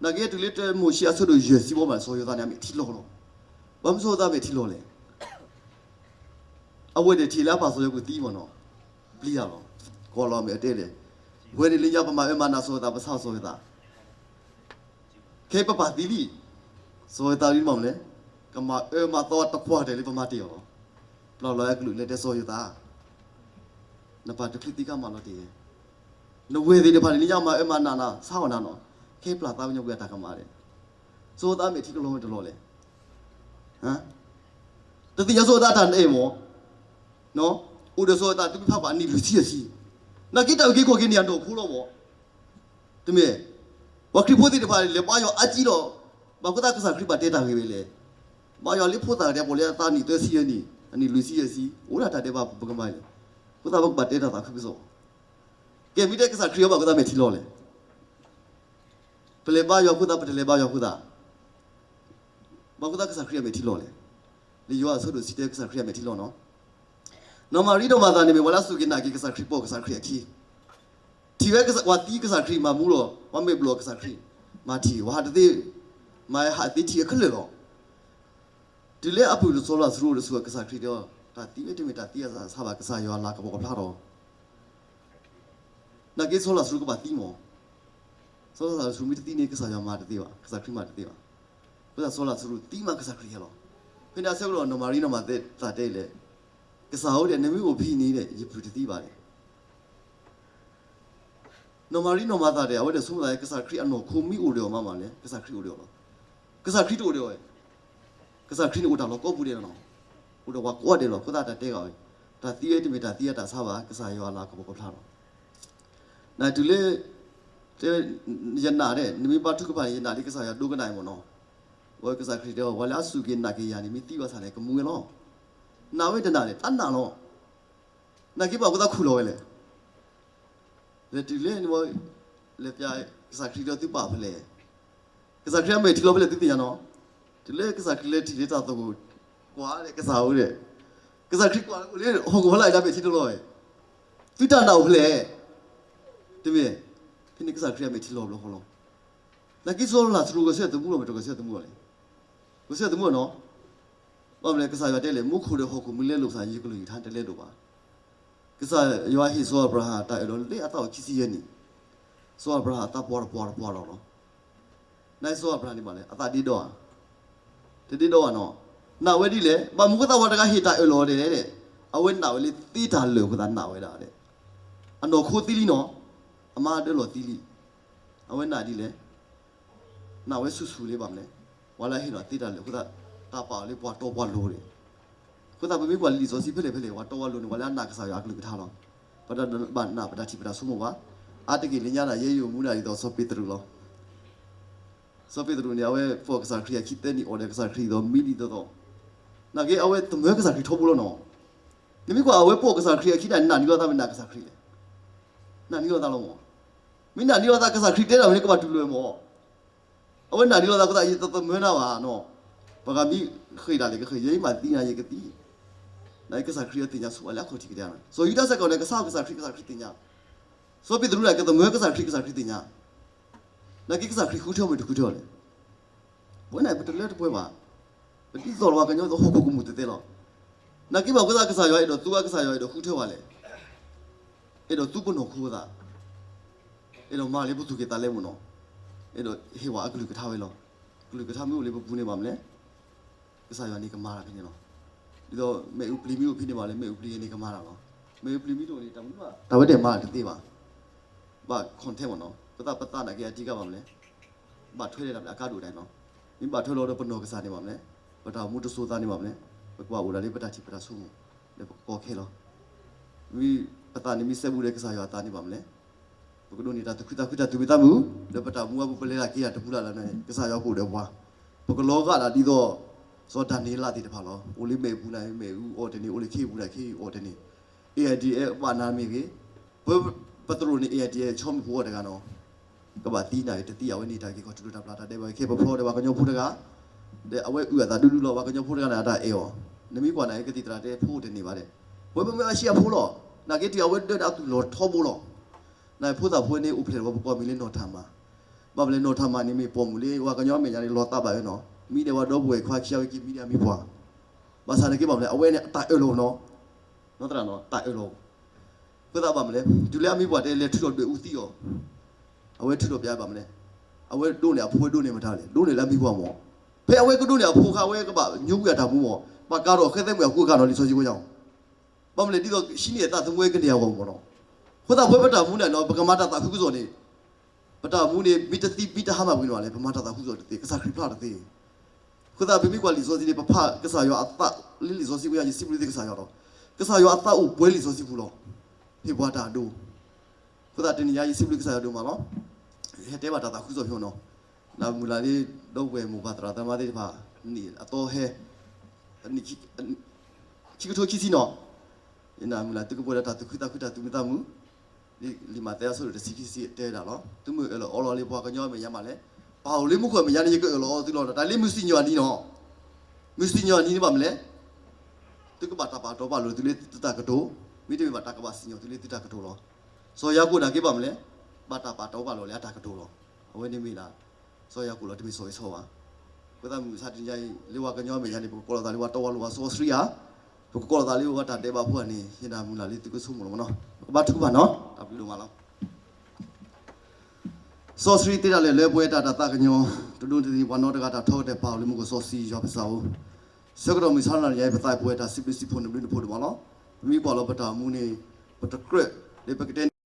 နာ်က့တုၤလၢတၢမိၤၡ့အဆၢဒိၣ်ယဲၢ်ဆံဘီမး စီၤယိၤသးန့ၣ်အမဲာ်ထံလီၤလီၤ. ဘၣ်မနုၤစီၤယိၤသးမဲာ်ထံလီၤလဲၣ်. အဝဲဒၣ်ထံၣ်လၢအပၢ်စီၤယၤကိာ်သံမးနီၤ. ပျံၤယၤလီၤ. ကွၢ်လီၤအမဲာ်တဲလဲၣ်. ဝဲန့ၣ်လၢညါပမၤအၢမၤနးစီၤယိၤသး ပဆါစီၤယိၤသး ခဲအံၤပပၢ်သံလံ. စီၤယိၤသးဒ်မ့ၢ်မနုၤလဲၣ်, ကမၤအၢမၤသီတပှၢ်တၢၢ်လၢပမၤတ့ၢ်အီၤလီၤ. ပျၢ်လီၤအကလုၢ်လဲၤတဲစီၤယိၤသး, နပာ်တချုးသံခါမၤလီၤတ့ၢ်, နဝဲၢ်သ့ၣ်တဖၣ်န့ၣ် လၢညါမၤအၢမၤနးနၤ ဆါအီၤနၤနီၤ, ခဲပျၢ်သးကညီၤကွံာ်အတၢ်ကမၣ်ဒဲး, စိသးမ့ၢ်ထံကလီၤဝဲတလီၤလဲၣ်. တသ့ၣ်ညါစိသးတၢ်နအဲၣ်မး, အိၣ်ဒီးစိသးသုမ့ၢ်ဖးကွၢ်အနံၣ်လွံၢ်ဆံယဲၢ်ဆံ, နာ်က့တၢ်အုၣ်က့ၤခီၣ်က့ၤန့ၣ်အနီၢ်ခိလီၤမး. တမ့ၢ်, ပှၤခရံာ်ဖိသ့ၣ်တဖၣ်လဲၤဘါယွၤအါကံလီၤ, ဘၣ်ဃိသတးကစၢ်ခရံာ်ဘၣ်တဲတၢ်ဂ့ၢ်ဝဲလဲၣ်. ဘါယွၤလၢဖိသၣ်ကတဲပှၤလၢအသးနံၣ်သၢဆံယဲၢ်နံၣ်, အနံၣ်လွံၢ်ဆံယဲၢ်ဆံ, အိၣ်ဒၣ်တၢ်ဒဲးဘးပကမၤလဲၣ်. အဃိသတးပကဘၣ်တဲတၢ်သးခုကစီၣ်, ကဲမ့ၢ်တဲကစၢ်ခရံာ်အဘၣ်ဃိသတးမ့ၢ်ထံလီၤလဲၣ်. ပလဲၤဘါယွၤအဃိသတး ပတလဲၤဘါယွၤအဃိသတး, ဘၣ်ဃိသတးကစၢ်ခရံာ်အမဲာ်ထံလီၤလဲၣ်. လၢယိၤဟၣ်အဆၢဒိၣ်ဆံတၢ ကစၢ်ခရံာ်အမဲာ်ထံလီၤနီၤ. နီၢ်မၤရံနီၢ်မၤသၤန့ၣ်မ့ၢ်ပှၤလၢအစူၢ်က့ၤနာ်က့ၤကစၢ်ခရံာ် ပိာ်ကစၢ်ခရံာ်အခံ, ထံၣ်ဝဲပှၤသံကစၢ်ခရံာ်မၤမူလီၤ, ပှၤမဲာ်ဘျီၣ်ကစၢ်ခရံာ်, မၤထံၣ်ဝဲဟးတသ့, မၤဟးသ့ထံၣ်အခဲလၢာ်လီၤ. တုၤလၢအပုၢ်စီၤလၤစရူးအိၣ်ဒီးဆူၣ် ကစၢ်ခရံာ်တဲအီၤ, တၢ်သံဝဲတမ့ၢ်တၢ်သံအသးဆါဘၣ်, ကစၢ်ယွၤလၤကပီၤကဖျါထီၣ် နာ်က့စီၤလၤစရူးကဘၣ်သံမး, စီၤလၤစရူးမ့ၢ်တသံန့ၣ် ကစၢ်ယွၤမၤတသ့ဘၣ်, ကစၢ်ခရံာ်မၤတသ့ဘၣ်. အဃိသတးစီၤလၤစရူးသံမးကစၢ်ခရံာ်ဟဲလီၤ. ဖဲန့ၣ်အဆၢကတီၢ် နီၢ်မၤရံနီၢ်မၤသၤတဲလဲၣ်, ကစၢ်ဧၢဒီး နမ့ၢ်အိၣ်ဖဲန့ၣ်ဒီး ယပုၢ်တသံဘၣ်န့ၣ် နီၢ်မၤရံနီၢ်မၤသၤဒီး အဝဲဒၣ်ဆိကမိၣ်သး ကစၢ်ခရံာ်အနီၢ်ခိမ့ၢ်အိၣ်ဒီးအီၤမးမးလဲၣ်, ကစၢ်ခရံာ်အိၣ်ဒီးအီၤလီၤ. ကစၢ်ခရံာ်တအိၣ်ဒီးအီၤ, ကစၢ်ခရံာ်န့ၣ်အိၣ်တၢ်လီၢ်ကိးပူၤဒဲးလီၤနီၤ, အိၣ်ဒီးပှၤကိးဂၤဒဲးလီၤ. အဃိသတးတၢ်တဲဂၤဝဲ, တၢ်သံဝဲတမ့ၢ်တၢ်သံအတၢ်ဆါဘၣ်, ကစၢ်ယွၤလၤကပီၤကဖျါလီၤ. နတုၤလၢ တဲ ယနာ်ဒဲး နမ့ၢ်ဘါထုကဖၣ်န့ၣ် ယနာ်လၢကစၢ်ယွၤဒိကနၣ်အံၤမ့ၢ်နီၤ. အဝဲကစၢ်ခရံာ်တဲအီၤ ပှၤလၢအစူၢ်က့ၤနာ်က့ၤယၤန့ၣ် မ့ၢ်သံဘၣ်ဆၣ်န့ၣ် ကမူဝဲလီၤ. နာ်ဝဲတနာ်လဲၣ်, တၢ်နာ်လီၤ. နာ်က့ဘၣ်အဃိသတးခူၣ်လီၤဝဲလဲၣ်. လဲၤတုၤလဲၣ်န့ၣ် လဲၤပျး ကစၢ်ခရံာ်ဒီးသုပာ်ဖဲလဲၣ်. ကစၢ်ခရံာ်အမဲာ်ထံလီၤဖဲလဲၣ်သုသ့ၣ်ညါနီၤ. တုၤလၢကစၢ်ခရံာ်လဲၤထံၣ်လၢတၢ်သကိး ကွၢ်ဒီးကစၢ်ဧၢဒီး ကစၢ်ခရံာ်ကွၢ်လၢအိၣ်လၢဟီၣ်ခိၣ်ဖီလာ်အံၤလၢအမဲာ်ထံတလီၤဝဲ, သုတၢ်နာ်အိၣ်ဖဲလဲၣ်. တမ့ၢ်, ဖဲန့ၣ်ကစၢ်ခရံာ်အမဲာ်ထံလီၤဘျီဃီလီၤ. နာ်က့စီၤလၤစရူးဂဲၤဆၢထၢၣ်သမူလီၤ မ့ၢ်တဂဲၤဆၢထၢၣ်သမူလီၤလဲၣ်. ဂဲၤဆၢထၢၣ်သမူလီၤနီၤ. ဘၣ်မနုၤလဲၣ် ကစၢ်ယွၤတဲလဲၣ် မူခိၣ်ဒီးဟီၣ်ခိၣ်မ့ၢ်လဲလိာ်သး ယကလုၢ်ယကထါတလဲလိာ်ဘၣ်. ကစၢ်ယွၤဟ့ၣ်စီၤအၤဘြၤဟၣ်တၢ်အၢၣ်လီၤလၢအသးအိၣ်ခံဆံယဲၢ်နံၣ်, စီၤအၤဘြၤဟၣ်အသးပှၢ်တပှၢ်တပှၢ်လီၤလီၤ. နာ်က့စီၤအၤဘြၤဟၣ်န့ၣ်ဘၣ်လဲၣ် အသးဒ့ဒီဧါ, တဒ့ဒီဘၣ်နီၤ. နာ်ဝဲဒ်လဲၣ်, ဘၣ်မနုၤဃိသတးပှၤတဂၤဟ့ၣ်တၢ်အၢၣ်လီၤဒဲးလဲၣ်, အဝဲနာ်ဝဲလၢသ့တၢ်လၢာ်အဃိသတးနာ်ဝဲဒၣ်ဒဲး, အနီၢ်ခိသံလံနီၤ, အမါဒၢလီၤသံလံ. အဝဲနာ်ဒ်လဲၣ်, နာ်ဝဲဆူၣ်ဆူၣ်လၢၤဘၣ်မနုၤလဲၣ်, ပှၤလၢအဟ့ၣ်လီၤသ့တၢ်လၢာ်အဃိသတး, တၢ်ပာ်အီၤလၢပှၤတီပှၤလိၤန့ၣ်, အဃိသတးပမ့ၢ်ကွၢ်လံာ်စီဆှံဖဲလဲၣ်ဖဲလဲၣ် ပှၤတီပှၤလိၤန့ၣ် ပှၤလၢအနာ်ကစၢ်ယွၤအကလုၢ်ကထါလီၤ. ပတဘၣ်နာ်ပတၢ်ထံၣ်ပတၢ်ဆိကမိၣ်ဘၣ်. အါတက့ၢ်လၢညါဒၣ်ယဲယအိၣ်မူဒၣ်ဒ်သိးစီၤပ့းတရူးလီၤ. စီၤပ့းတရူးန့ၣ် အဝဲပိာ်ကစၢ်ခရံာ်အခံသၢနံၣ် အီၣ်ဒီးကစၢ်ခရံာ်ဒ်သိးမံဒ်သိးသိး, နာ်က့အဝဲသမၢကစၢ်ခရံာ်ထီဘိလီၤနီၤ. နမ့ၢ်ကွၢ်အဝဲပိာ်ကစၢ်ခရံာ်အခံန့ၣ် နာ်န့ၢ်လိာ်သးမ့ၢ်နာ်ကစၢ်ခရံာ်လဲၣ်, နာ်န့ၢ်လိာ်သးလီၤမး. မ့ၢ်နာ်န့ၢ်လိာ်သးကစၢ်ခရံာ်တဲတၢ်မ့ၢ်န့ၣ် ကဘၣ်တူၢ်လိာ်မး. အဝဲနာ်န့ၢ်လိာ်သးအဃိသတး ယတသမၢနၤဘၣ်နီၤ. ပှၤဂၤမ့ၢ်ဃ့ၢ်တၢ်လဲၣ်ကဃ့ၢ်, ယဲယမၤသံနၤယကသံ. နာ်က့ကစၢ်ခရံာ်အသ့ၣ်ညါဆိပာ်လၢအခီၣ်ထံးကဒါနီၤ. စီၤယူဒၤစကီးန့ၣ် ကစၢ်ကစၢ်ခရံာ် ကစၢ်ခရံာ်သ့ၣ်ညါ, စီၤပ့းတရူးန့ၣ် ကသမၢကစၢ်ခရံာ် ကစၢ်ခရံာ်သ့ၣ်ညါ, နာ်က့ကစၢ်ခရံာ်ဃုထၢမ့ၢ်တဃုထၢလဲၣ်. ပဝဲန့ၣ်ပတလၢတပှဲၤဘၣ်. ပဒ်သိးလီၤပှၤကညီသိးဟီၣ်ခိၣ်ကမူၣ်သ့သ့လီၤ. နာ်က့ဘၣ်အဃိသတးကစၢ်ယွၤအဲၣ်ဒိးသူဝဲ ကစၢ်ယွၤအဲၣ်ဒိးဃုထၢဝဲလဲၣ်. အဲၣ်ဒိးသူပနီၢ်ခိသး, အဲၣ်ဒိးမၤလၢပသူၣ်က့သးလဲမ့ၢ်နီၤ, အဲၣ်ဒိးဟ့ၣ်ဝဲအကလုၢ်ကထါဝဲလီၤ. ကလုၢ်ကထါမ့ၢ်အိၣ်လၢပပူၤန့ၣ်ဘၣ်မနုၤလဲၣ်, ကစၢ်ယွၤန့ၣ်ကမၤတၢ်ဖဲန့ၣ်လီၤ. ဒ်သိးမ့ၣ်အူပျံၤမ့ၢ်အိၣ်ဖဲန့ၣ်ဘၣ်လဲၣ်, မ့ၣ်အူပျံၤန့ၣ်ကမၤတၢ်လီၤ. မ့ၣ်အူပျံၤမ့ၢ်တအိၣ်န့ၣ် တၢ်မနုၤဘၣ် တၢ်ဝဲဒၣ်မၤတသ့ဘၣ်. ဘၣ် content မ့ၢ်နီၤ, ပသးပသးနာ်က့အတံၢ်ကဘၣ်မနုၤလဲၣ်, ဘၣ်ထွဲလၢတၢ်အကါဒိၣ်ဒၣ်နီၤ. မ့ၢ်ဘၣ်ထွဲလီၤဒီးပနီၢ်ကစၢ်န့ၣ်ဘၣ်မနုၤလဲၣ်, ပတၢ်အိၣ်မူတစိၤသးန့ၣ်ဘၣ်မနုၤလဲၣ်, ပကဘၣ်အိၣ်ဒၣ်လၢပတၢ်ထံၣ်ပတၢ်ဆိကမိၣ် လၢပကီခဲလီၤ. မ့ၢ်ပသးန့ၣ်မ့ၢ်စဲဘူးဒီးကစၢ်ယွၤအသးန့ၣ်ဘၣ်မနုၤလဲၣ်, ပကဒိးန့ၢ်တၢ်သူၣ်ခုသးခုတၢ်သူၣ်မံသးမုာ်, လၢပတၢ်မူအပူၤပလဲၤတၢ်က့ၤတၢ်တပူၤလၢ်လၢ်န့ၣ် ကစၢ်ယွၤကအိၣ်ဒီးပှၤ, ပကလီၤဂာ်ဒၣ်ဒ်သိး စီၤဒၤနံးယ့လးသ့ၣ်တဖၣ်လီၤ. အိၣ်လၢမ့ၣ်အူပူၤန့ၣ် မ့ၣ်အူအီၣ်တန့ၢ်, အိၣ်လၢခ့အပူၤန့ၣ် ခ့အီၣ်တန့ၢ်, အ့ၣ်ဒံးအဲၣ်ဘၣ်နၤမ့ၢ်ဂ့ၤ, ပ ပတြိာ်န့ၣ် အ့ၣ်ဒံးအဲၣ်ဆီမုၢ်ဖိအီၤတဂၤနီၤ, ကဘၣ်သံနာ်က့ တသံအဝဲန့ၣ်တၢ်က့ၤခီၣ်ထံးလိာ်တၢ်ပျၢ်တၢ်ဒဲးဘးခဲအံၤ ပဖျီဒီးပှၤကညီဖိတဂၤ, ဒီးအဝဲအုၣ်အသးဒူဒူလီၤ ပှၤကညီဖိတဂၤန့ၣ် အတၢ်အဲၣ်အီၤ, နမ့ၢ်ကွၢ်နာ်က့ ကသံၣ်သရၣ်တဲဖိတန့ၢ်ဘၣ်ဒီး, ပဝဲပမ့ၢ်အါဆံအဖိလီၤ, နာ်က့တုၤအဝဲဒၢးဒီးအသူၣ်လီၤထီဘိလီၤ. နဖိသၣ်ဖိန့ၣ်အိၣ်ဖျဲၣ်ဒီးပကိးမံၤလၢနီၢ်ထၢ်မၤ, ဘၣ်မနုၤလဲၣ်နီၢ်ထၢ်မၤန့ၣ်မ့ၢ်ပိာ်မုၣ်လၢပှၤကညီအမဲာ်ညါန့ၣ်လီၤသးဘၣ်ဝဲနီၤ, မံဒီးဝဲဒီပုၢ်ဝဲၢ်ခွါခံဂၤဝဲက့ၤမံဒီးအမံၤပှၢ်, ဘၣ်ဆၣ်နာ်က့ဘၣ်မနုၤလဲၣ် အဝဲန့ၣ်အတၢ်အၢၣ်လီၤနီၤ, နီၢ်သရၣ်နီၤ တၢ်အၢၣ်လီၤ အဃိသတးဘၣ်မနုၤလဲၣ် တုၤလၢအမံၤပှၢ်တဲလဲၤထုးထီၣ်ဒွဲၣ်အူသံအီၤ, အဝဲထုးထီၣ်ပျးဘၣ်မနုၤလဲၣ်, အဝဲဒိးန့ၢ်အဖိဝဲဒိးန့ၢ်မတၤလဲၣ် ဒိးန့ၢ်လၢအမံၤပှၢ်မး, ဖဲအဝဲကဒိးန့ၢ်အဖိအခါ အဝဲကဘၣ်ညိကွံာ်အတၢ်မူမး, ဘၣ်ကးထီၣ်ဃဲသဲမုၢ်အဃိအခါနီၤ လံာ်စီဆှံဖိညါမး ဘၣ်မနုၤလဲၣ် ဒ်သိးဟံးန့ၢ်အသးသမူဝဲကန့ၢ်အဂီၢ်မ့ၢ်နီၤ. အဃိသတး ပဝဲပတၢ်အိၣ်မူန့ၣ်နီၤ ပကမၤတၢ်သးခုကစီၣ်န့ၣ် ပတၢ်အိၣ်မူန့ၣ် မ့ၢ်တသံမ့ၢ်တဟါမၢ်ပှဲၤန့ၣ်ဘၣ်လဲၣ် ပမၤတၢ်သးခုကစီၣ်တသ့ ကစၢ်ခရံာ်ဖျါတသ့. အဃိသတး ပမ့ၢ်ကွၢ်လံာ်စီဆှံန့ၣ် ပဖးကစၢ်ယွၤအသးလၢလံာ်စီဆှံပူၤညါ ယစံးဘျုးသ့ကစၢ်ယွၤလီၤ. ကစၢ်ယွၤအသးအိၣ်ပှဲၤလံာ်စီဆှံပူၤလီၤ. ဟ့ၣ်ပှၤတၢ်အဒိ အဃိသတး တနံၤညါ ယစံးဘျုးကစၢ်ယွၤဒိၣ်မးလီၤ. ယဟဲတဲဘၣ်တၢ်သးခုကစီၣ်ဖဲနီၤ, နမုၢ်လၢ်လၢ ဒီပုၢ်ဝဲၢ်မိၢ်ပၢ်သရၣ်သမါသ့ၣ်တဖၣ် နံၣ်အသီဟဲ ခံကထိခံဆံနီၤ, ယနၢ်မုၢ်လၢ်သုကပှဲၤဒီးတၢ်သူၣ်ခုသးခုတၢ်သူၣ်မုာ်သးမုာ်, လံာ်မးသဲအဆၢဒိၣ်တဆံခံဆံတဲဝဲဒၣ်လီၤ. သုမ့ၢ်အၢၣ်လီၤအီလီၤလၢပှၤကညီအမဲာ်ညါမးလဲၣ်, ပၢ်အိၣ်လၢမူခိၣ်အမဲာ်ညါန့ၣ် ယကအၢၣ်လီၤအီသုလီၤ. တၢ်လၢမုၢ်စံၣ်ညီၣ်အနံၤနီၤ, မုၢ်စံၣ်ညီၣ်အနံၤန့ၣ်ဘၣ်မနုၤလဲၣ်, သုကဘၣ်တၢ်ပာ်တီပာ်လိၤသုလၢသုတၢ်ကတိၤ, မ့တမ့ၢ်ဘၣ်တၢ်ကဘၣ်စံၣ်ညီၣ်သုလၢသုတၢ်ကတိၤလီၤ. စီၤယၤကိာ်နာ်က့ဘၣ်မနုၤလဲၣ်, ဘၣ်တၢ်ပာ်တီပာ်လိၤလၢအတၢ်ကတိၤလီၤ. အဝဲန့ၣ်မ့ၢ်ဒၣ် စီၤယၤကိာ်လီၤ တမ့ၢ်စီၤဧ့ၡီၤဘၣ်. အဃိသတးမုၢ်မဆါတနံၤညါအံၤ လၢပှၤကညီအမဲာ်ညါန့ၣ် ပကကိးလီၤသးလၢပှၤတီပှၤလိၤပှၤစီဆှံဧါ, ပကကိးလီၤသးလၢပှၤတၢ်ဒဲးဘးဖိဧါန့ၣ် ယနၢ်မုၢ်လၢ်လၢသုကဆိကမိၣ်လီၤမ့ၢ်နီၤ. ပကဘါထုကဖၣ်နီၤ, တၢ်ဘျုးဒိၣ်မးလီၤ. စီဆှံသ့တၢ်လၢာ်လၢပှဲၤတၢ်တၢ်သးကညီၤ, တဒိးန့ၢ်တနံၤပှၤနီတဂၤတၢ်ထီကတၢၢ် ပၢ်အိၣ်လၢမူခိၣ်စီဆှံယွၤပစၢ်ဧၢ, ဆၢကတီၢ်မုၢ်ဆါတနံၤညါအံၤ ပသးပဝဲတၢ်စံးဘျုးစံးဖှိၣ်နဘျုးနဖှိၣ်ဒိၣ်မးလီၤ. ပမ့ၢ်ကွၢ်လီၤပတၢ်အိၣ်မူန့ၣ် ပတကြၢးလၢပကတဲ